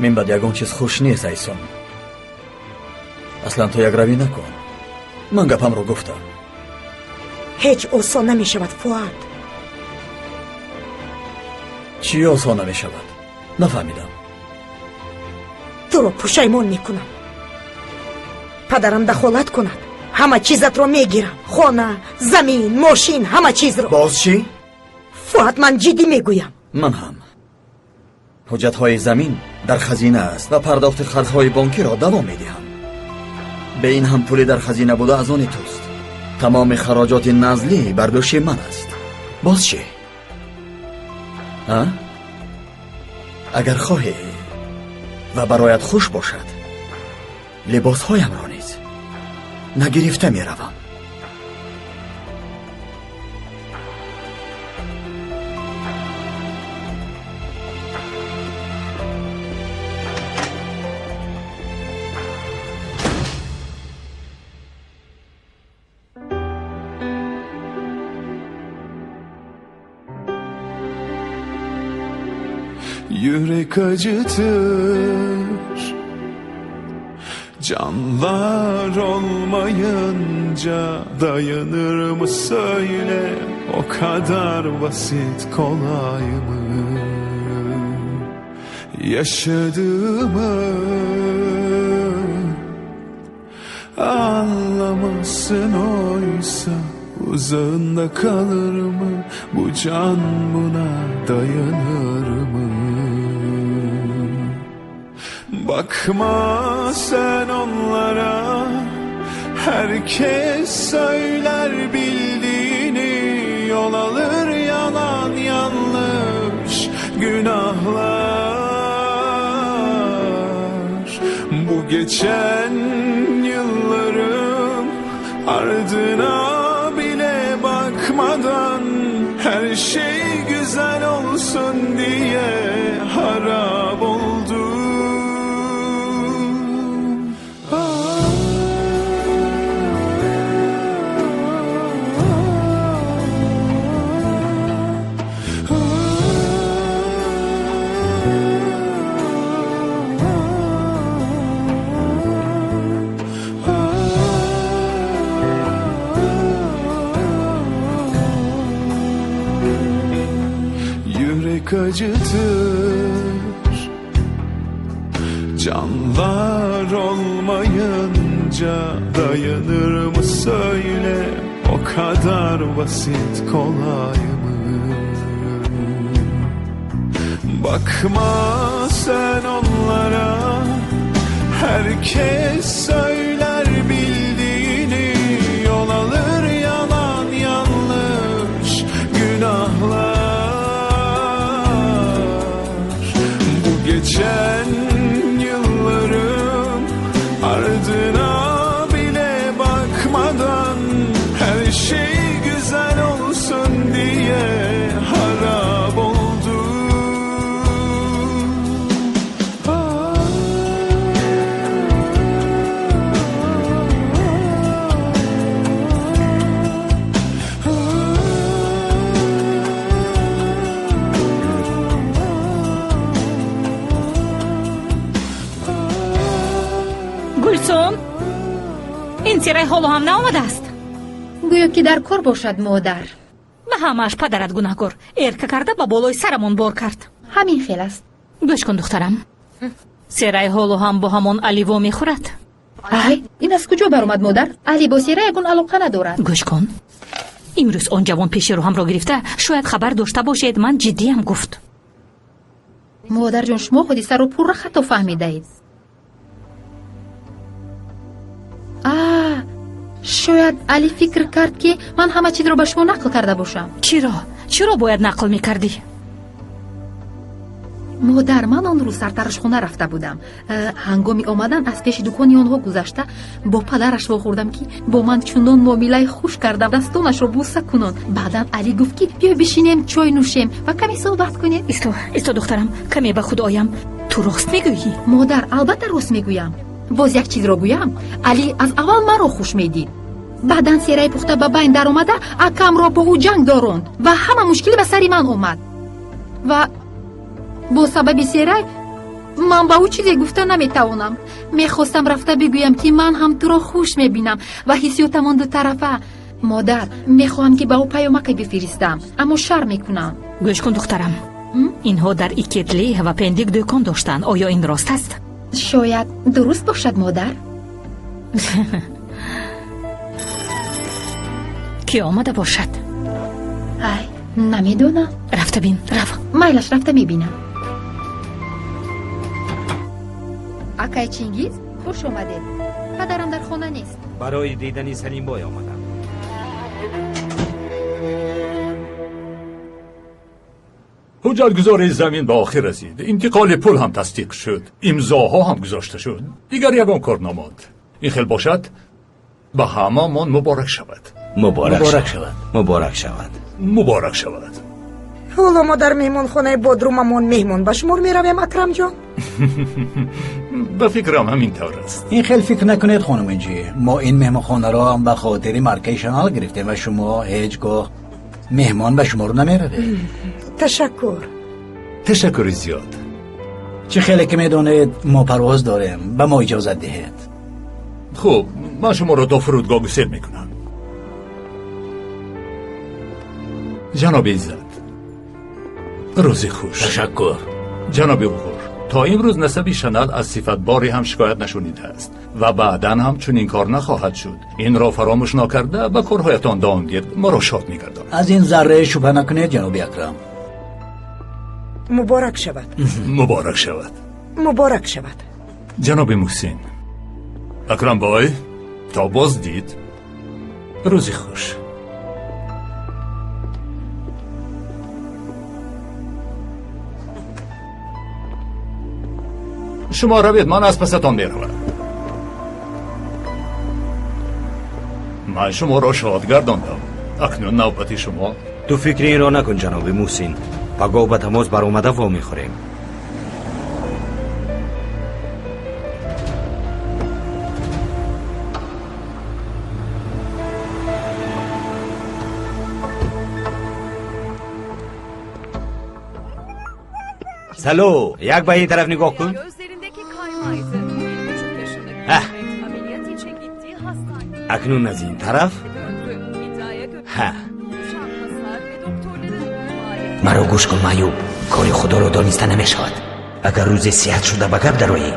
Мин баъд ягон чиз хуш нест, Айсон. Аслан ту якравӣ накун, ман гапамро гуфтам. Ҳеҷ осон намешавад, Фуат. Чӣ осон намешавад? Нафаҳмидам. Туро пушаймон мекунам. Падарам дахолат кунад, ҳама чизатро мегирам: хона, замин, мошин, ҳама чизро. Боз чӣ? Фуат, ман ҷиддӣ мегӯям. Ман ҳам ҳуҷҷатҳои замин дар хазина аст ва пардохти қарзҳои бонкиро давом медиҳам. Бе ин ҳам пуле дар хазина буда аз они туст. Тамоми хароҷоти назлӣ бар дӯши ман аст. Боз чӣ? А агар хоҳӣ ва бароят хуш бошад, либосҳоямро низ нагирифта меравам. Yürek acıtır, canlar olmayınca dayanır mı söyle, o kadar basit kolay mı? Yaşadığımı anlamazsın oysa, uzağında kalır mı bu can, buna dayanır mı? Bakma sen onlara, herkes söyler bildiğini, yol alır yalan yanlış günahlar. Bu geçen yılların ardına bile bakmadan, her şey güzel olsun diye harap oldum. Yürek acıtır, canlar olmayınca dayanır mı söyle, o kadar basit kolay mı? Bakma sen onlara, herkes söyler bildiğini, yol alır yalan yanlış günahlar. Geçen yıllarım ardına bile bakmadan, her şey güzel olsun diye harap oldum. Гулсум, ин серай ҳоло ҳам наомадааст. Гӯё ки дар кор бошад, модар. Ба ҳамааш падарат гунаҳкор. Эрка карда ба болои сарамон бор кард. Ҳамин хел аст. Гӯш кун, духтарам, серай ҳоло ҳам бо ҳамон Али во мехӯрад. Ай, ин аз куҷо баромад, модар? Али бо Серай ягон алоқа надорад. Гӯш кун, имрӯз он ҷавон пеши роҳамро гирифта, шояд хабар дошта бошед, ман ҷиддиям гуфт. Модарҷон, шумо ҳодисаро пурра хато фаҳмидаед. А шояд Али фикр кард, ки ман ҳама чизро ба шумо нақл карда бошам. Чиро? Чиро бояд нақл мекардӣ? Модар, ман он рӯз сартарошхона рафта будам. Ҳангоми омадан аз пеши дукони онҳо гузашта бо падараш вохӯрдам, ки бо ман чунон муомилаи хуш карда, дастонашро бӯса кунон. Баъдан Али гуфт, ки биё бишинем, чой нӯшем ва каме суҳбат кунем. Исто, исто, духтарам, каме ба худ оям. Ту рост мегӯӣ? Модар, албатта рост мегӯям. Боз як чизро гӯям: Али аз аввал маро хуш медид. Баъдан сераи пухта ба байн даромада, акамро бо ӯ ҷанг доронд ва ҳама мушкилӣ ба сари ман омад. Ва бо сабаби серай ман ба ӯ чизе гуфта наметавонам. Мехостам рафта бигӯям, ки ман ҳам туро хуш мебинам ва ҳиссиётамон дутарафа. Модар, мехоҳам, ки ба ӯ паёмаке бифиристам, аммо шарм мекунам. Гӯш кун, духтарам, инҳо дар Икетли ва Пендик дӯкон доштанд. Оё ин рост аст? Шояд дуруст бошад, модар. Кӣ омада бошад? Ай, намедонам. Рафта бин, рав. Майлаш, рафта мебинам. Акай Чингиз, хуш омадед. Падарам дар хона нест. Барои дидани Салимбой омадам. Ҳуҷҷатгузории замин ба охир расид, интиқоли пул ҳам тасдиқ шуд, имзоҳо ҳам гузошта шуд. Дигар ягон кор намонд. Ин хел бошад, ба ҳамамон муборак шавад. Муборак шавад, муборак шавад. Муборак шавад. Ҳоло мо дар меҳмонхонаи Бодрумамон меҳмон ба шумор меравем, Акрамҷон. Ба фикрам, ҳамин тавр аст. Ин хел фикр накунед, хонум Инҷи. Мо ин меҳмонхонаро ҳам ба хотири маркаи Шанал гирифтем ва шумо ҳеҷ гоҳ меҳмон ба шумор намеравед. Ташаккур. Ташаккури зиёд. Чӣ хеле ки медонед, мо парвоз дорем. Ба мо иҷозат диҳед. Хуб, ман шуморо то фурудгоҳ гусел мекунам. Ҷаноби Иззат, рӯзи хуш. Ташаккур. Ҷаноби Уғур, то имрӯз насаби Шанал аз сифатборе ҳам шикоят нашунидааст ва баъдан ҳам чунин кор нахоҳад шуд. Инро фаромӯш накарда, ба корҳоятон давом диҳед, моро шод мегардонад. Аз ин заррае шубҳа накунед, ҷаноби Акрам. Муборак шавад. Муборак шавад. Муборак шавад. Ҷаноби Муҳсин, Акрамбой, то боздид, рӯзи хуш. Шумо равед, ман аз пасатон меравам. Ман шуморо шод гардондам, акнун навбати шумо. Ту фикри инро накун, ҷаноби Муҳсин. Пагоҳ ба тамос баромада вомехӯрем. Сало, як ба ин тараф нигоҳ кун. Gözlerindeki kaymaydı. 1,5 yaşındaki Heh. Mehmet ameliyat için gittiği hastaneye Акнун аз ин тараф. Döndü. İddiaya göre Ҳа. Düşen hasar ve doktorların ihmali. Маро гӯш кун, маъюб. Кори худоро дониста намешавад. Агар рӯзе сиҳат шуда ба гап дароӣ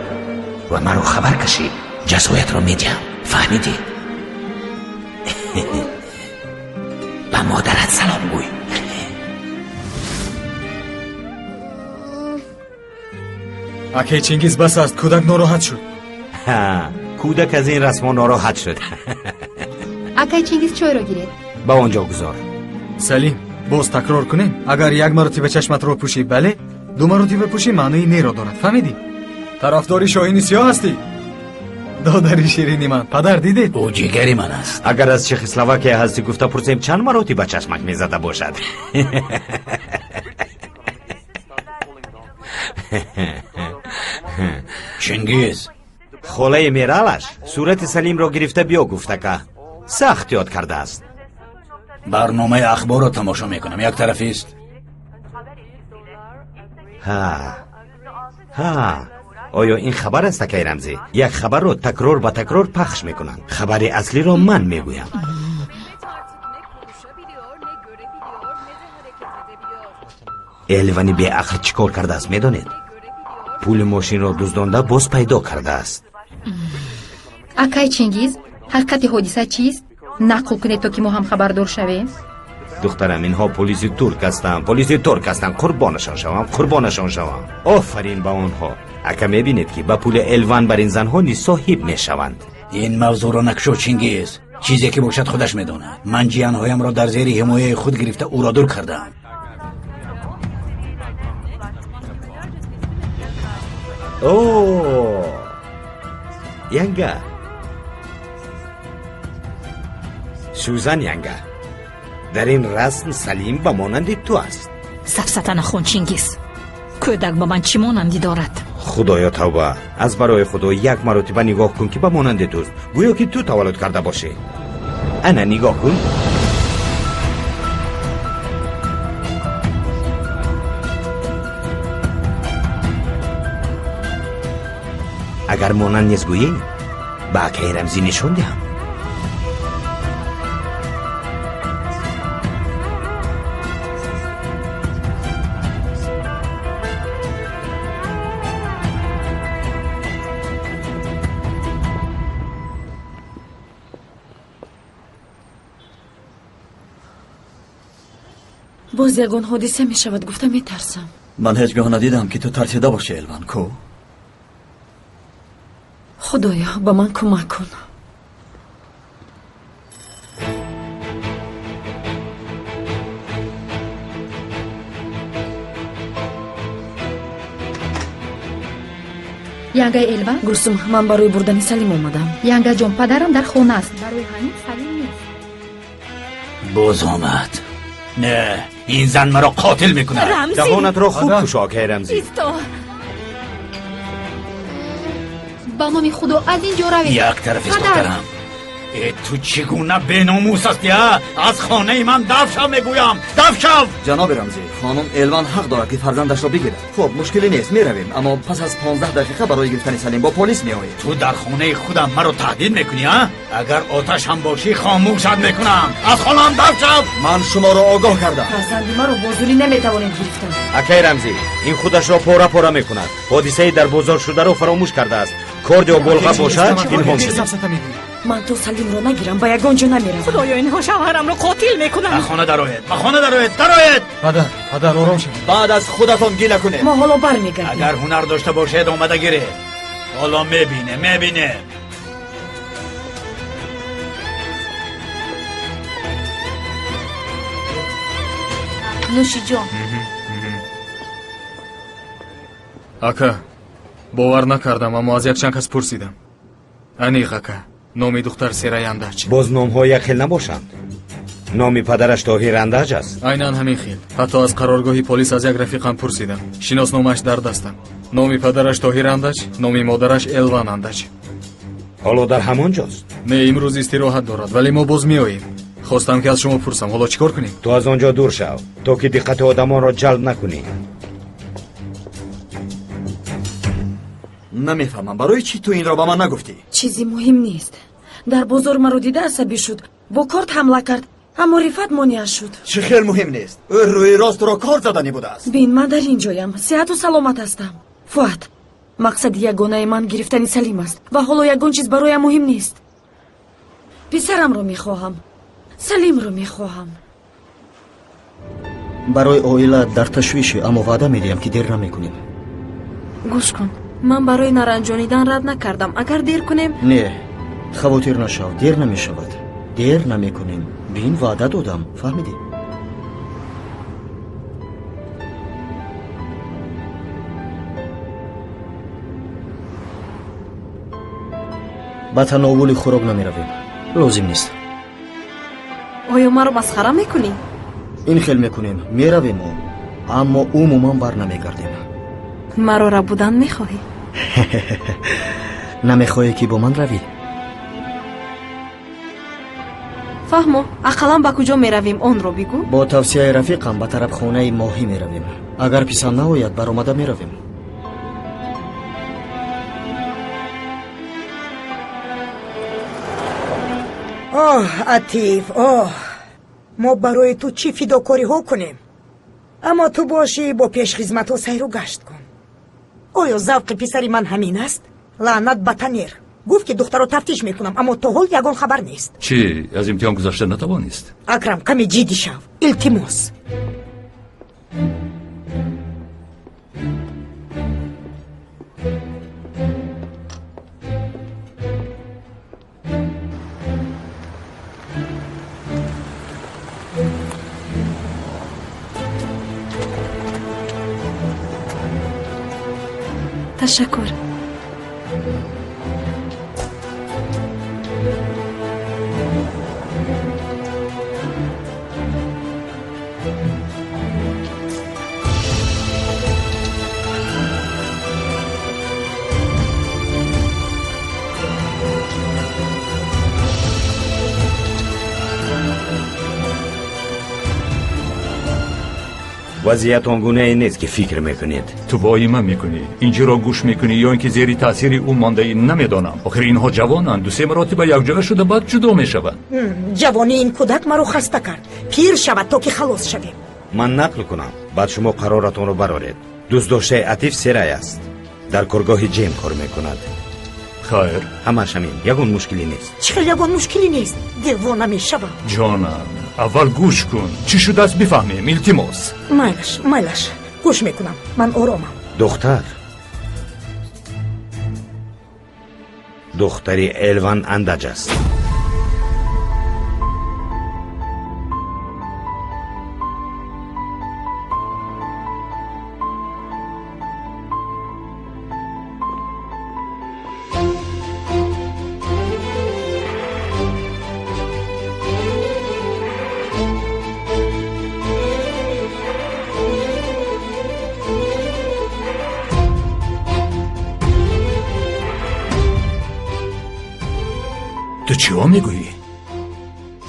ва маро хабар кашӣ, ҷазоятро медиҳам. Фаҳмидӣ? Ба модарат салом гӯй. Акай Чингиз, бас аст, кӯдак нороҳат шуд. Ҳа, кӯдак аз ин расмо нороҳат шуд. Акай Чингиз, чойро гиред. Ба он ҷо гузор. Салим, боз такрор кунем: агар як маротиба чашматро пӯшӣ, бале, ду маротиба пӯшӣ, маънои неро дорад. Фаҳмидӣ? Тарафдори шоҳини сиёҳ ҳастӣ, додари ширини ман. Падар, дидед? Ӯ ҷигари ман аст. Агар аз Чехословакия ҳастӣ гуфта пурсем, чанд маротиба чашмак мезада бошад? Чингиз. Холаи Мералаш сурати Салимро гирифта биё гуфтака сахт ёд кардааст. Барномаи ахборро тамошо мекунам, як тарафист. Ҳа, ҳа, оё ин хабар аст, акай Рамзӣ? Як хабарро такрор ба такрор пахш мекунанд. Хабари аслиро ман мегӯям. Элвани беақл чӣ кор кардааст, медонед? Пули мошинро дуздонда боз пайдо кардааст. Акай Чингиз, ҳақиқати ҳодиса чист? Нақл кунед, то ки мо ҳам хабардор шавем. Духтарам, инҳо полиси турк ҳастанд, полиси турк ҳастанд. Қурбонашон шавам, қурбонашон шавам. Офарин ба онҳо. Ака, мебинед, ки ба пули Элван бар ин занҳо низ соҳиб мешаванд. Ин мавзӯъро накушо, Чингиз. Чизе ки бошад, худаш медонад. Ман ҷиянҳоямро дар зери ҳимояи худ гирифта, ӯро дур кардам. О, янга, Сюзан янга, дар ин расм Салим ба монанди ту аст. Сафсата нахон, Чингиз. Кӯдак ба ман чӣ монандӣ дорад? Худоё, тавба! Аз барои Худо, як маротиба нигоҳ кун, ки ба монанди туст, гӯё ки ту таваллуд карда бошӣ. Ана, нигоҳ кун. Агар монанд нест гӯӣ, ба акаи Рамзӣ нишон диҳам. Боз ягон ҳодиса мешавад, гуфта метарсам. Ман ҳеҷ гоҳ надидам, ки ту тарсида бошӣ, Элван, ку? Худоё, ба ман кӯмак кун. Янгаи Элван? Гулсум, ман барои бурдани Салим омадам. Янгаҷон, падарам дар хона аст, барои ҳамин Салим нест. Боз омад. Не, ин зан маро қотил мекунад. Рамзӣ! Даҳонатро хуб Падар! кушо, акаи Рамзӣ. Исто! Ба номи Худо, аз ин ҷо равед. Як тараф, Падар! духтарам. Э, ту чӣ гуна беномус ҳастӣ, а? Аз хонаи ман даф шав, мегӯям, даф шав! Ҷаноби Рамзӣ, хонум Элван ҳақ дорад, ки фарзандашро бигирад. Хуб, мушкиле нест, меравем, аммо пас аз 15 дақиқа барои гирифтани Салим бо полис меоем. Ту дар хонаи худам маро таҳдид мекунӣ, а? Агар оташ ҳам бошӣ, хомӯшат мекунам. Аз хонаам даф шав! Ман шуморо огоҳ кардам. Фарзанди маро бо зӯрӣ наметавонед гирифтан. Акаи Рамзӣ, ин худашро пора пора мекунад. Ҳодисаи дар бозор шударо фаромӯш кардааст. Корд ё болға бошад, пинҳон Чӣ шуд. сафсата мегӯӣ? Ман то Салимро нагирам, ба ягон ҷо намеравам. Худоё, инҳо шавҳарамро қотил Ба мекунанд. хона дароед, ба хона дароед, дароед! Падар, падар, ором шавед. Баъд аз худатон гила кунед. Мо ҳоло бармегардем. Агар ҳунар дошта бошед, омада гиред. Ҳоло мебине, мебине. Нӯшиҷон. Ака, бовар накардам, аммо аз якчанд кас пурсидам. Аниқ, ака, номи духтар Серай Андач. Боз номҳо як хел набошанд. Номи падараш Тоҳир Андаҷ аст. Айнан ҳамин хел. Ҳатто аз қароргоҳи полис аз як рафиқам пурсидам, шиносномааш дар дастам. Номи падараш Тоҳир Андач, номи модараш Элван Андач. Ҳоло дар ҳамон ҷост? Не, имрӯз истироҳат дорад, вале мо боз меоем. Хостам, ки аз шумо пурсам, ҳоло чӣ кор кунем? Ту аз он ҷо дур шав, то ки диққати одамонро ҷалб накунӣ. Намефаҳмам, барои чӣ ту инро ба ман нагуфтӣ? Чизи муҳим нест. Дар бозор маро дида асабӣ шуд, бо корд ҳамла кард, аммо Рифат монеа шуд. Чӣ хел муҳим нест? Ӯ рӯи рост туро кор заданӣ будааст. Бин, ман дар ин ҷоям, сеҳату саломат ҳастам. Фуат, мақсади ягонаи ман гирифтани Салим аст ва ҳоло ягон чиз бароям муҳим нест. Писарамро мехоҳам, Салимро мехоҳам. Барои оила дар ташвишӣ, аммо ваъда медиҳам, ки дер намекунем. Гӯш кун, ман барои наранҷонидан рад накардам. Агар дер кунем. Не, хавотир нашав, дер намешавад, дер намекунем. Бин, ваъда додам, фаҳмидӣ? Ба тановули хӯрок намеравем, лозим нест. Оё маро масхара мекунӣ? Ин хел мекунем: меравему, аммо умуман бар намегардем. Маро рабудан мехоҳӣ? Намехоҳӣ, ки бо ман равӣ? Фаҳмо, ақаллан ба куҷо меравем, онро бигӯ. Бо тавсияи рафиқам ба тарабхонаи моҳӣ меравем. Агар писанд наояд, баромада меравем. Оҳ, Атиф, оҳ, мо барои ту чӣ фидокориҳо кунем, аммо ту бошӣ бо пешхизматҳо сайру гашт кун. Оё завқи писари ман ҳамин аст? Лаънат ба Танер! Гуфт, ки духтаро тафтиш мекунам, аммо то ҳол ягон хабар нест. Чӣ, аз имтиҳон гузашта натавонист? Акрам, каме ҷиддӣ шав, илтимос. Ташаккур. Вазъият он гунае нест, ки фикр мекунед. Ту воима мекунӣ, инҷиро гӯш мекунӣ ё ин ки зери таъсири ӯ мондаӣ, намедонам. Охир инҳо ҷавонанд, дусе маротиба якҷоя шуда баъд ҷудо мешаванд. Ҷавонии ин кӯдак маро хаста кард. Пир шавад, то ки халос шавем. Ман нақл кунам, баъд шумо қароратонро бароред. Дӯстдоштаи Атиф Серай аст, дар коргоҳи Ҷем кор мекунад. Хайр. Ҳамааш ҳамин, ягон мушкилӣ нест. Чӣ хел ягон мушкилӣ нест? Девона мешавам. Ҷонам, аввал гӯш кун, чӣ шудааст бифаҳмем, илтимос. Майлаш, майлаш, гӯш мекунам, ман оромам. Духтар, духтари Элван Андаҷ аст. Ту чиҳо мегӯӣ?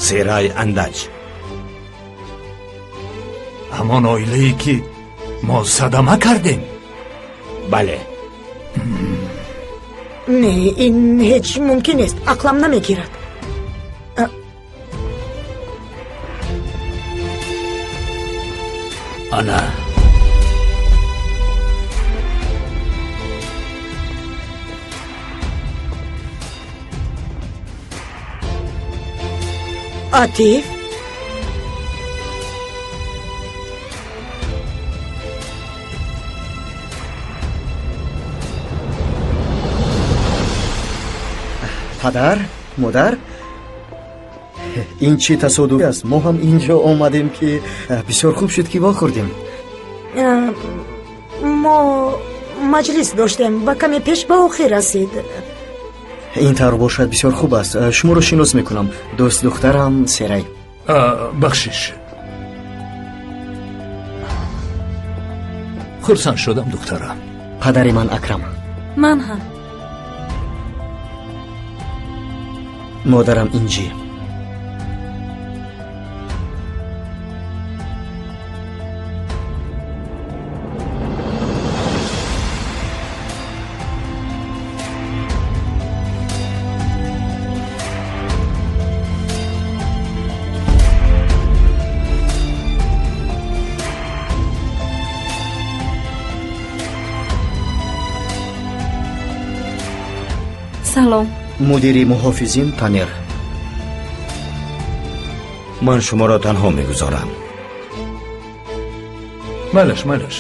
Серай Андаҷ. Ҳамон оилае, ки мо садама кардем? Бале. Не, ин ҳеҷ мумкин нест, ақлам намегирад. Ана. Атиф? Падар, модар, ин чӣ тасодуф аст? Мо ҳам инҷо омадем, ки бисёр хуб шуд, ки вохӯрдем. Мо маҷлис доштем ва каме пеш ба охир расид. Ин тавр бошад, бисёр хуб аст. Шуморо шинос мекунам, дӯст духтарам Серай. Бахшиш, хурсанд шудам, духтарам. Падари ман Акрам. Ман ҳам. Модарам Инҷи. Салом. Мудири муҳофизин Танер. Ман шуморо танҳо мегузорам. Майлаш, майлаш.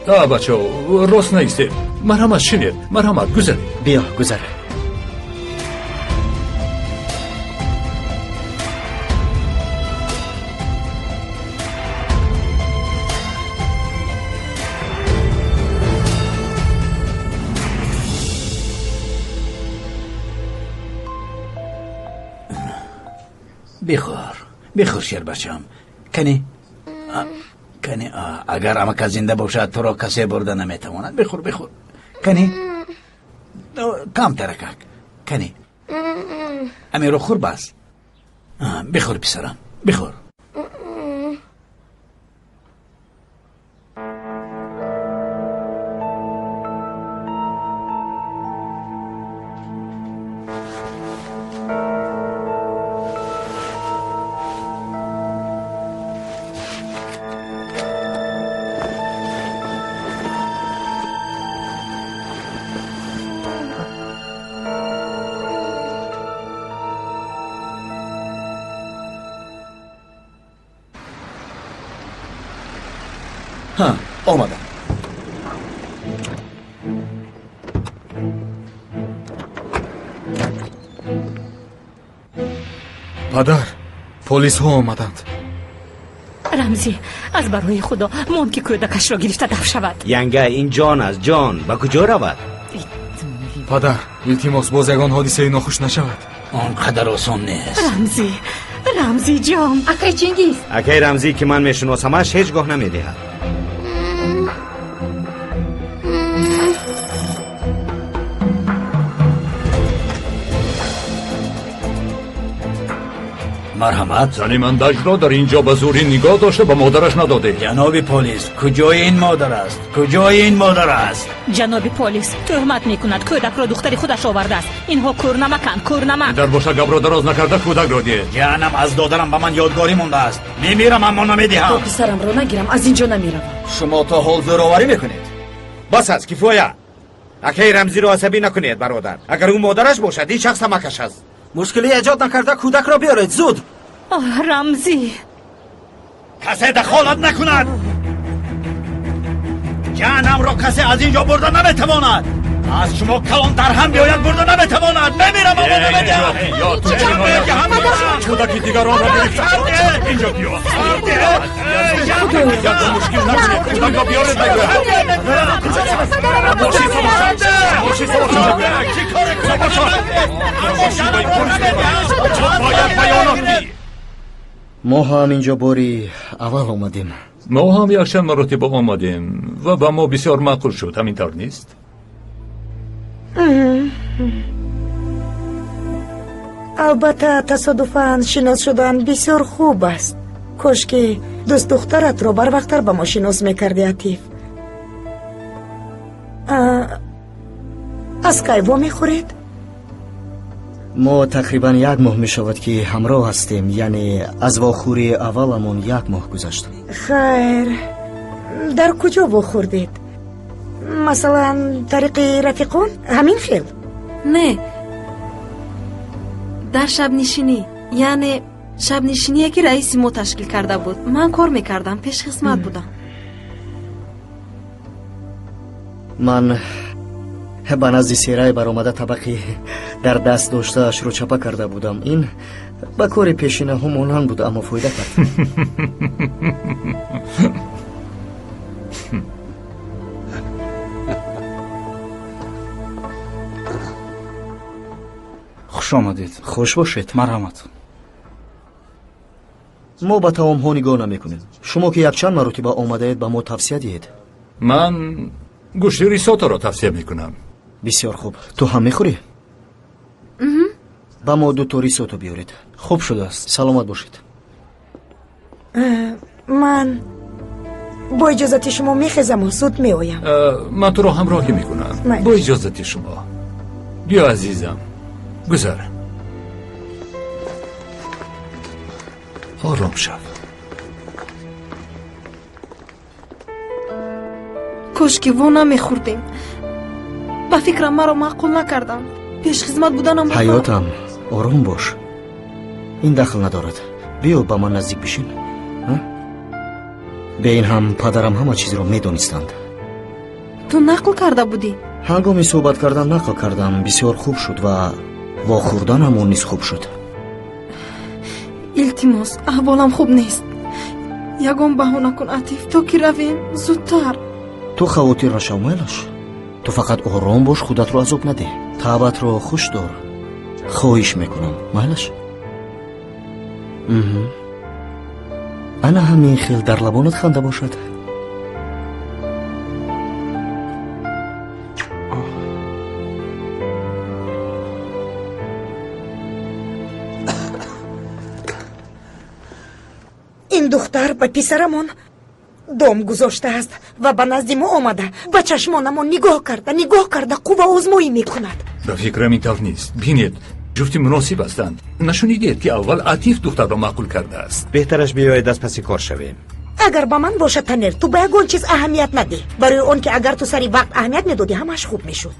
А, бачаҳо, рост наистед. Марҳамат, шинед, марҳамат, гузаред. Биё, гузар. Бихӯр, бихӯр, шербачам. Кани, кани, агар амака зинда бошад, туро касе бурда наметавонад. Бихӯр, бихӯр. Кани, кам таракак. Кани, амиро хӯр, бас. Бихӯр, писарам, бихӯр. Ҳа, омадам. Падар, полисҳо омаданд. Рамзӣ, аз барои худо мон ки кӯдакашро гирифта даф шавад. Янга, ин ҷон аст, ҷон. Ба куҷо равад? Падар, илтимос, боз ягон ҳодисаи нохуш нашавад. Он қадар осон нест. Рамзӣ, Рамзӣ ҷон. Акай Чингиз. Акай Рамзӣ, ки ман мешиносамаш, ҳеҷ гоҳ намедиҳад. Марҳамат. Зани ман Даҷро дар ин ҷо ба зӯрӣ нигоҳ дошта ба модараш надодед. Ҷаноби полис, куҷои ин модар аст? Куҷои ин модар аст? Ҷаноби полис, тӯҳмат мекунад, кӯдакро духтари худаш овардааст. Инҳо кӯрнамаканд, кӯрнамак. Дар боша гапро дароз накарда кӯдакро диҳед. Ҷаҳаннам аз додарам ба ман ёдгорӣ мондааст. Мемирам, аммо намедиҳам. То писарамро нагирам, аз ин ҷо намеравам. Шумо то ҳол зӯроварӣ мекунед. Бас аст, кифоя. Акаи Рамзиро асабӣ накунед, бародар. Агар ӯ модараш бошад, ин шахс ҳамакаш аст. Мушкилӣ эҷод накарда кӯдакро биёред, зуд. Оҳ, Рамзӣ. Касе дахолат накунад. Ҷаҳаннамро касе аз ин ҷо бурда наметавонад. Аз шумо калонтар ҳам биёяд, бурда наметавонад. Мемирам, аммо намедиҳам. Кӯдаки дигаронро гирифта. Инҷо биё. Ягон мушкил накунед. Кӯдакро биёред, мегӯям. Мошин савор шав. Мошин савор шав. Савор шав. Мошин ба полис мебарад. Бояд баёнот диҳӣ. Мо ҳам инҷо бори аввал омадем. Мо ҳам якчанд маротиба омадем ва ба мо бисёр маъқул шуд. Ҳамин тавр нест? Албатта, тасодуфан шинос шудан бисёр хуб аст. Кош ки дӯстдухтаратро барвақттар ба мо шинос мекарди, Атиф. Аз кай вомехӯред? Мо тақрибан як моҳ мешавад, ки ҳамроҳ ҳастем, яъне аз вохӯрии авваламон як моҳ гузашт. Хайр, дар куҷо вохӯрдед? Масалан, тариқи рафиқон? Ҳамин хел? Не, дар шабнишинӣ, яъне шабнишиние ки раиси мо ташкил карда буд. Ман кор мекардам, пешхизмат будам. Ман ба назди Серай баромада табақи дар даст доштаашро чапа карда будам. Ин ба кори пешинаҳо монанд буд, аммо фоида кард. Хуш омадед. Хуш бошед. Марҳамат. Мо ба таомҳо нигоҳ намекунем. Шумо ки якчанд маротиба омадаед, ба мо тавсия диҳед. Ман гӯшти рисоторо тавсия мекунам. Бисёр хуб. Ту ҳам мехӯрӣ? Ба мо дуто рисото биёред. Хуб шудааст. Саломат бошед. Ман бо иҷозати шумо мехезаму зуд меоям. Ман туро ҳамроҳӣ мекунам. Бо иҷозати шумо. Биё, азизам, гузар. Ором шав. Кош ки во намехӯрдем. Ба фикрам, маро маъқул накарданд. Пешхизмат буданам. Ҳаётам, ором бош, ин дахл надорад. Биё, ба ман наздик бишин. Бе ин ҳам падарам ҳама чизро медонистанд. Ту нақл карда будӣ? Ҳангоми суҳбат кардан нақл кардам. Бисёр хуб шуд ва вохӯрданамон низ хуб шуд. Илтимос, аҳволам хуб нест. Ягон баҳона кун, Атиф, то ки равем зудтар. Ту хавотир нашав, майлаш. Ту фақат ором бош, худатро азоб надеҳ, таъбатро хуш дор. Хоҳиш мекунам, майлаш. Ана ҳамин хел дар лабонат ханда бошад. Ин духтар ба писарамон дом гузоштааст ва ба назди мо омада, ба чашмонамон нигоҳ карда, нигоҳ карда қувваозмоӣ мекунад. Ба фикрам, ин тавр нест. Бинед, ҷуфти муносиб ҳастанд. Нашунидед, ки аввал Атиф духтарро маъқул кардааст? Беҳтараш биёед аз паси кор шавем. Агар ба ман бошад, Танер, ту ба ягон чиз аҳамият надеҳ, барои он ки агар ту сари вақт аҳамият медодӣ, ҳамааш хуб мешуд.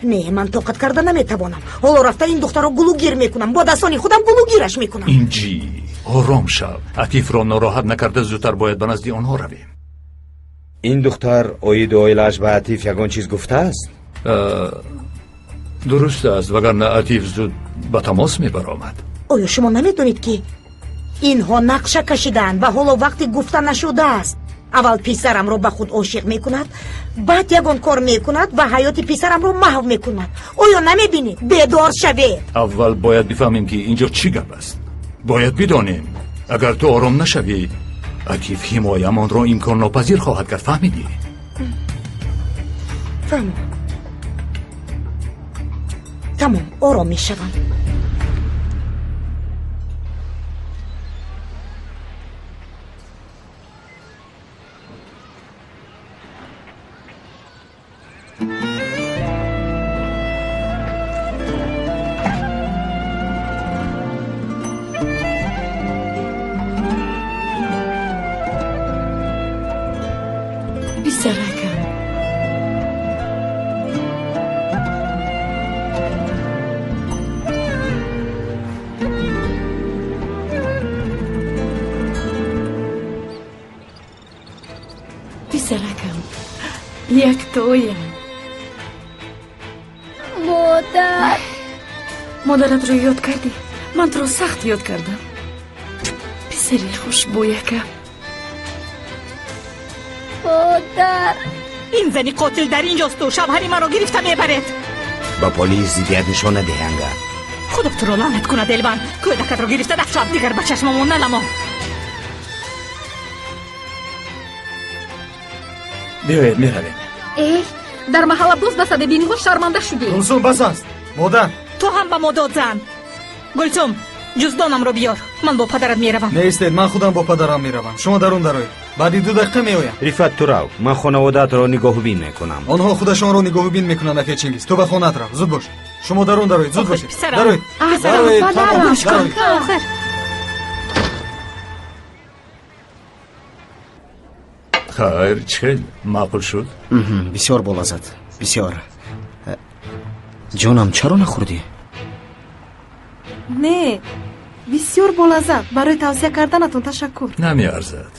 Не, ман тоқат карда наметавонам. Ҳоло рафта ин духтарро гулугир мекунам, бо дастони худам гулугираш мекунам. Инҷи, ором шав. Атифро нороҳат накарда зудтар бояд ба назди онҳо равем. Ин духтар оиди оилааш ба Атиф ягон чиз гуфтааст? Дуруст аст, вагарна Атиф зуд ба тамос мебаромад. Оё шумо намедонед, ки Инҳо нақша кашидаанд ва ҳоло вақти гуфта нашудааст. Аввал писарамро ба худ ошиқ мекунад, баъд ягон кор мекунад ва ҳаёти писарамро маҳв мекунад. Оё намебинед? Бедор шавед. Аввал бояд бифаҳмем, ки инҷо чӣ гап аст. Бояд бидонем. Агар ту ором нашавӣ, Акиф ҳимоямонро имконнопазир хоҳад кард. Фаҳмидӣ? Фаҳмам. Тамом, ором мешавам. Писаракам, писаракам, яктоям. Модар. Модаратро ёд кардӣ? Ман туро сахт ёд кардам. Писари хушбӯякам. Модар. Ин зани қотил дар инҷосту шавҳари маро гирифта мебаред. Ба полис зиддият нишон надиҳанга. Худо туро лаънат кунад, Элван. Кӯдакатро гирифта дафт шав, дигар ба чашмамон нанамо. Биёед, меравем. Эй, дар маҳалла боз ба садабиниҳо шарманда шудем. Гулсум, бас аст. Модар. Ту ҳам ба мо дод зан. Гулсум, ҷуздонамро биёр, ман бо падарат меравам. Неистед, ман худам бо падарам меравам. Шумо дарун дароед, баъди 2 дақиқа меоям. Рифат, ту рав, ман хонаводаатро нигаҳбин мекунам. Онҳо худашонро нигаҳбин мекунанд, акай Чингиз. Ту ба хонаат рав, зуд бош. Шумо дарун дароед, зуд бошед. Дароед. Дароед, тамом, дароед. Хайр, чӣ хел маъқул шуд? Бисёр болаззат, бисёр. Ҷонам, чаро нахӯрдӣ? Не, бисёр болаззат. Барои тавсия карданатон ташаккур. Намеарзад.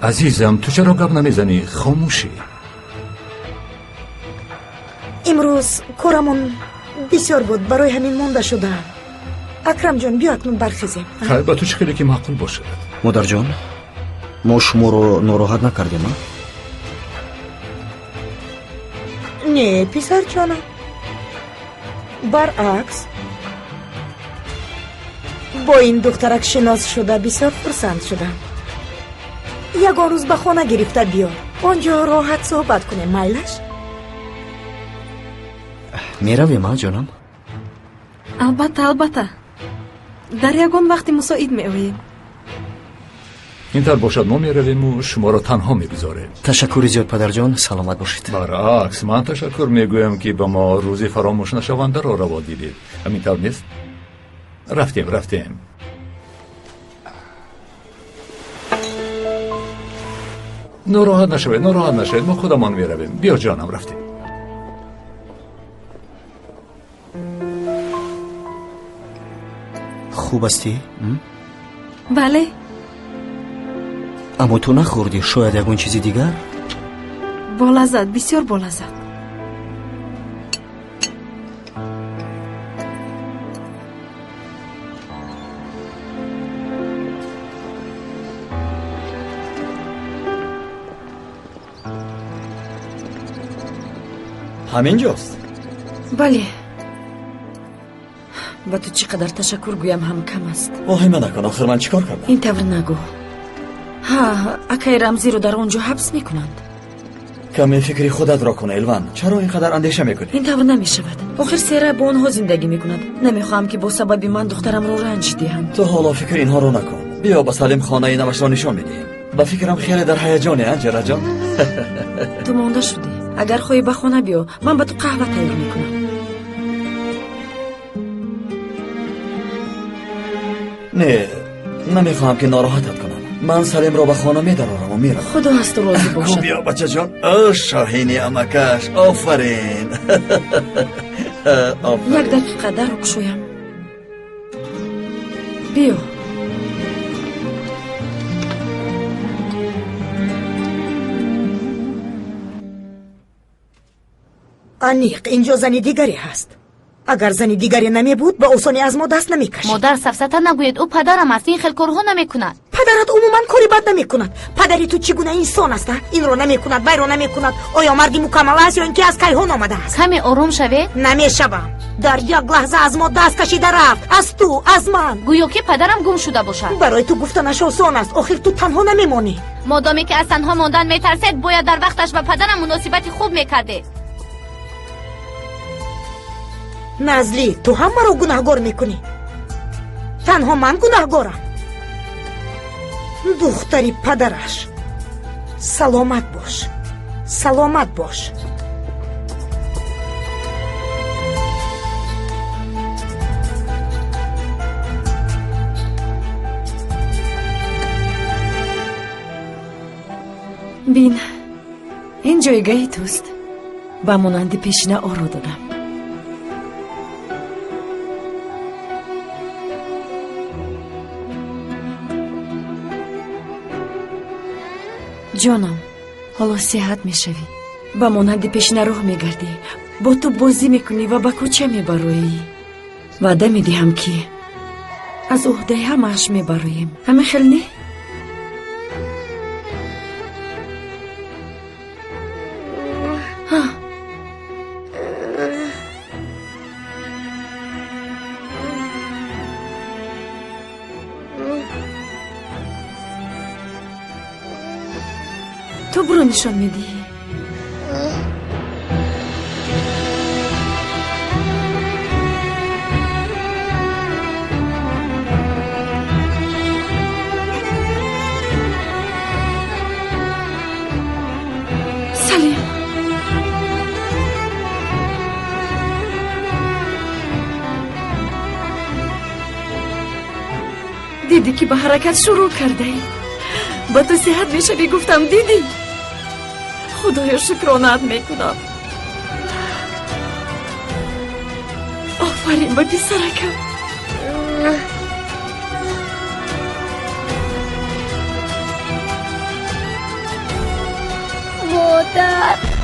Азизам, ту чаро гап намезанӣ? Хомӯшӣ. Имрӯз корамон бисёр буд, барои ҳамин монда шудаам. Акрамҷон, биё акнун бархезем. Хайр, ба ту чӣ хеле ки маъқул бошад. Модарҷон, мо шуморо нороҳат накардем, а? Не, писарҷонам, баръакс, бо ин духтарак шинос шуда бисёр хурсанд шудам. Ягон рӯз ба хона гирифта биё, он ҷо роҳат суҳбат кунем, майлаш? Меравем, а, ҷонам? Албатта, албатта, дар ягон вақти мусоид меоем. Ин тавр бошад, мо меравему шуморо танҳо мегузорем. Ташаккури зиёд, падарҷон, саломат бошед. Баръакс, ман ташаккур мегӯям, ки ба мо рӯзи фаромӯшнашавандаро раво дидед. Ҳамин тавр нест? Рафтем, рафтем. Нороҳат нашавед, нороҳат нашавед, мо худамон меравем. Биё, ҷонам, рафтем. Хуб ҳастӣ? Бале. Аммо ту нахӯрдӣ, шояд ягон чизи дигар? Болаззат, бисёр болаззат. Ҳамин ҷост? Бале. Ба ту чӣ қадар ташаккур гӯям ҳам кам аст. Воҳима накун, охир ман чӣ кор кардам? Ин тавр нагӯ. Ҳа, акай Рамзиро дар он ҷо ҳабс мекунанд. Каме фикри худатро кун, Элван. Чаро ин қадар андеша мекунӣ? Ин тавр намешавад. Охир Сера бо онҳо зиндагӣ мекунад. Намехоҳам, ки бо сабаби ман духтарамро ранҷ диҳанд. Ту ҳоло фикри инҳоро накун. Биё ба Салим хонаи навашро нишон медиҳем. Ба фикрам хеле дар ҳаяҷоне, а, Ҷараҷон? Ту монда шудӣ. Агар хоҳӣ ба хона биё, ман ба ту қаҳва тайёр мекунам. Не, намехоҳам, ки нороҳатат кунам. Ман Салимро ба хона медарорам ва меравам. Худо аз ту розӣ бошад. Биё, бачаҷон. О, шоҳини амакаш, офарин. Офарин. Як дақиқа дарро кушоям. Биё. Аниқ, инҷо зани дигаре ҳаст. Агар зани дигаре намебуд, ба осонӣ аз мо даст намекашид. Модар, сафсата нагӯед, ӯ падарам аст, ин хел корҳо намекунад. Падарат умуман кори бад намекунад. Падари ту чӣ гуна инсон аст, а? Инро намекунад, вайро намекунад. Оё марди мукаммал аст ё ин ки аз кайҳон омадааст? Каме ором шавед. Намешавам. Дар як лаҳза аз мо даст кашида рафт. Аз ту, аз ман. Гӯё ки падарам гум шуда бошад. Барои ту гуфтанаш осон аст. Охир ту танҳо намемонӣ. Модоме ки аз танҳо мондан метарсед, бояд дар вақташ ба падарам муносибати хуб мекардед. Назлӣ, ту ҳам маро гунаҳгор мекунӣ. Танҳо ман гунаҳгорам. Духтари падараш. Саломат бош. Саломат бош. Бин, ин ҷойгаҳи туст. Ба монанди пешина оро додам. Ҷонам, ҳоло сиҳат мешавӣ. Ба монанди пешина роҳ мегардӣ, бо ту бозӣ мекунӣ ва ба кӯча мебароӣ. Ваъда медиҳам, ки аз уҳдаи ҳамааш мебароем. Ҳама хел не? Ту буро нишон медиҳӣ. Салим, дидӣ ки ба ҳаракат шурӯъ кардаӣ. Ба ту сиҳат мешавӣ гуфтам, дидӣ? Худоё, шукронаат мекунам. Офарин ба писаракам. Модар.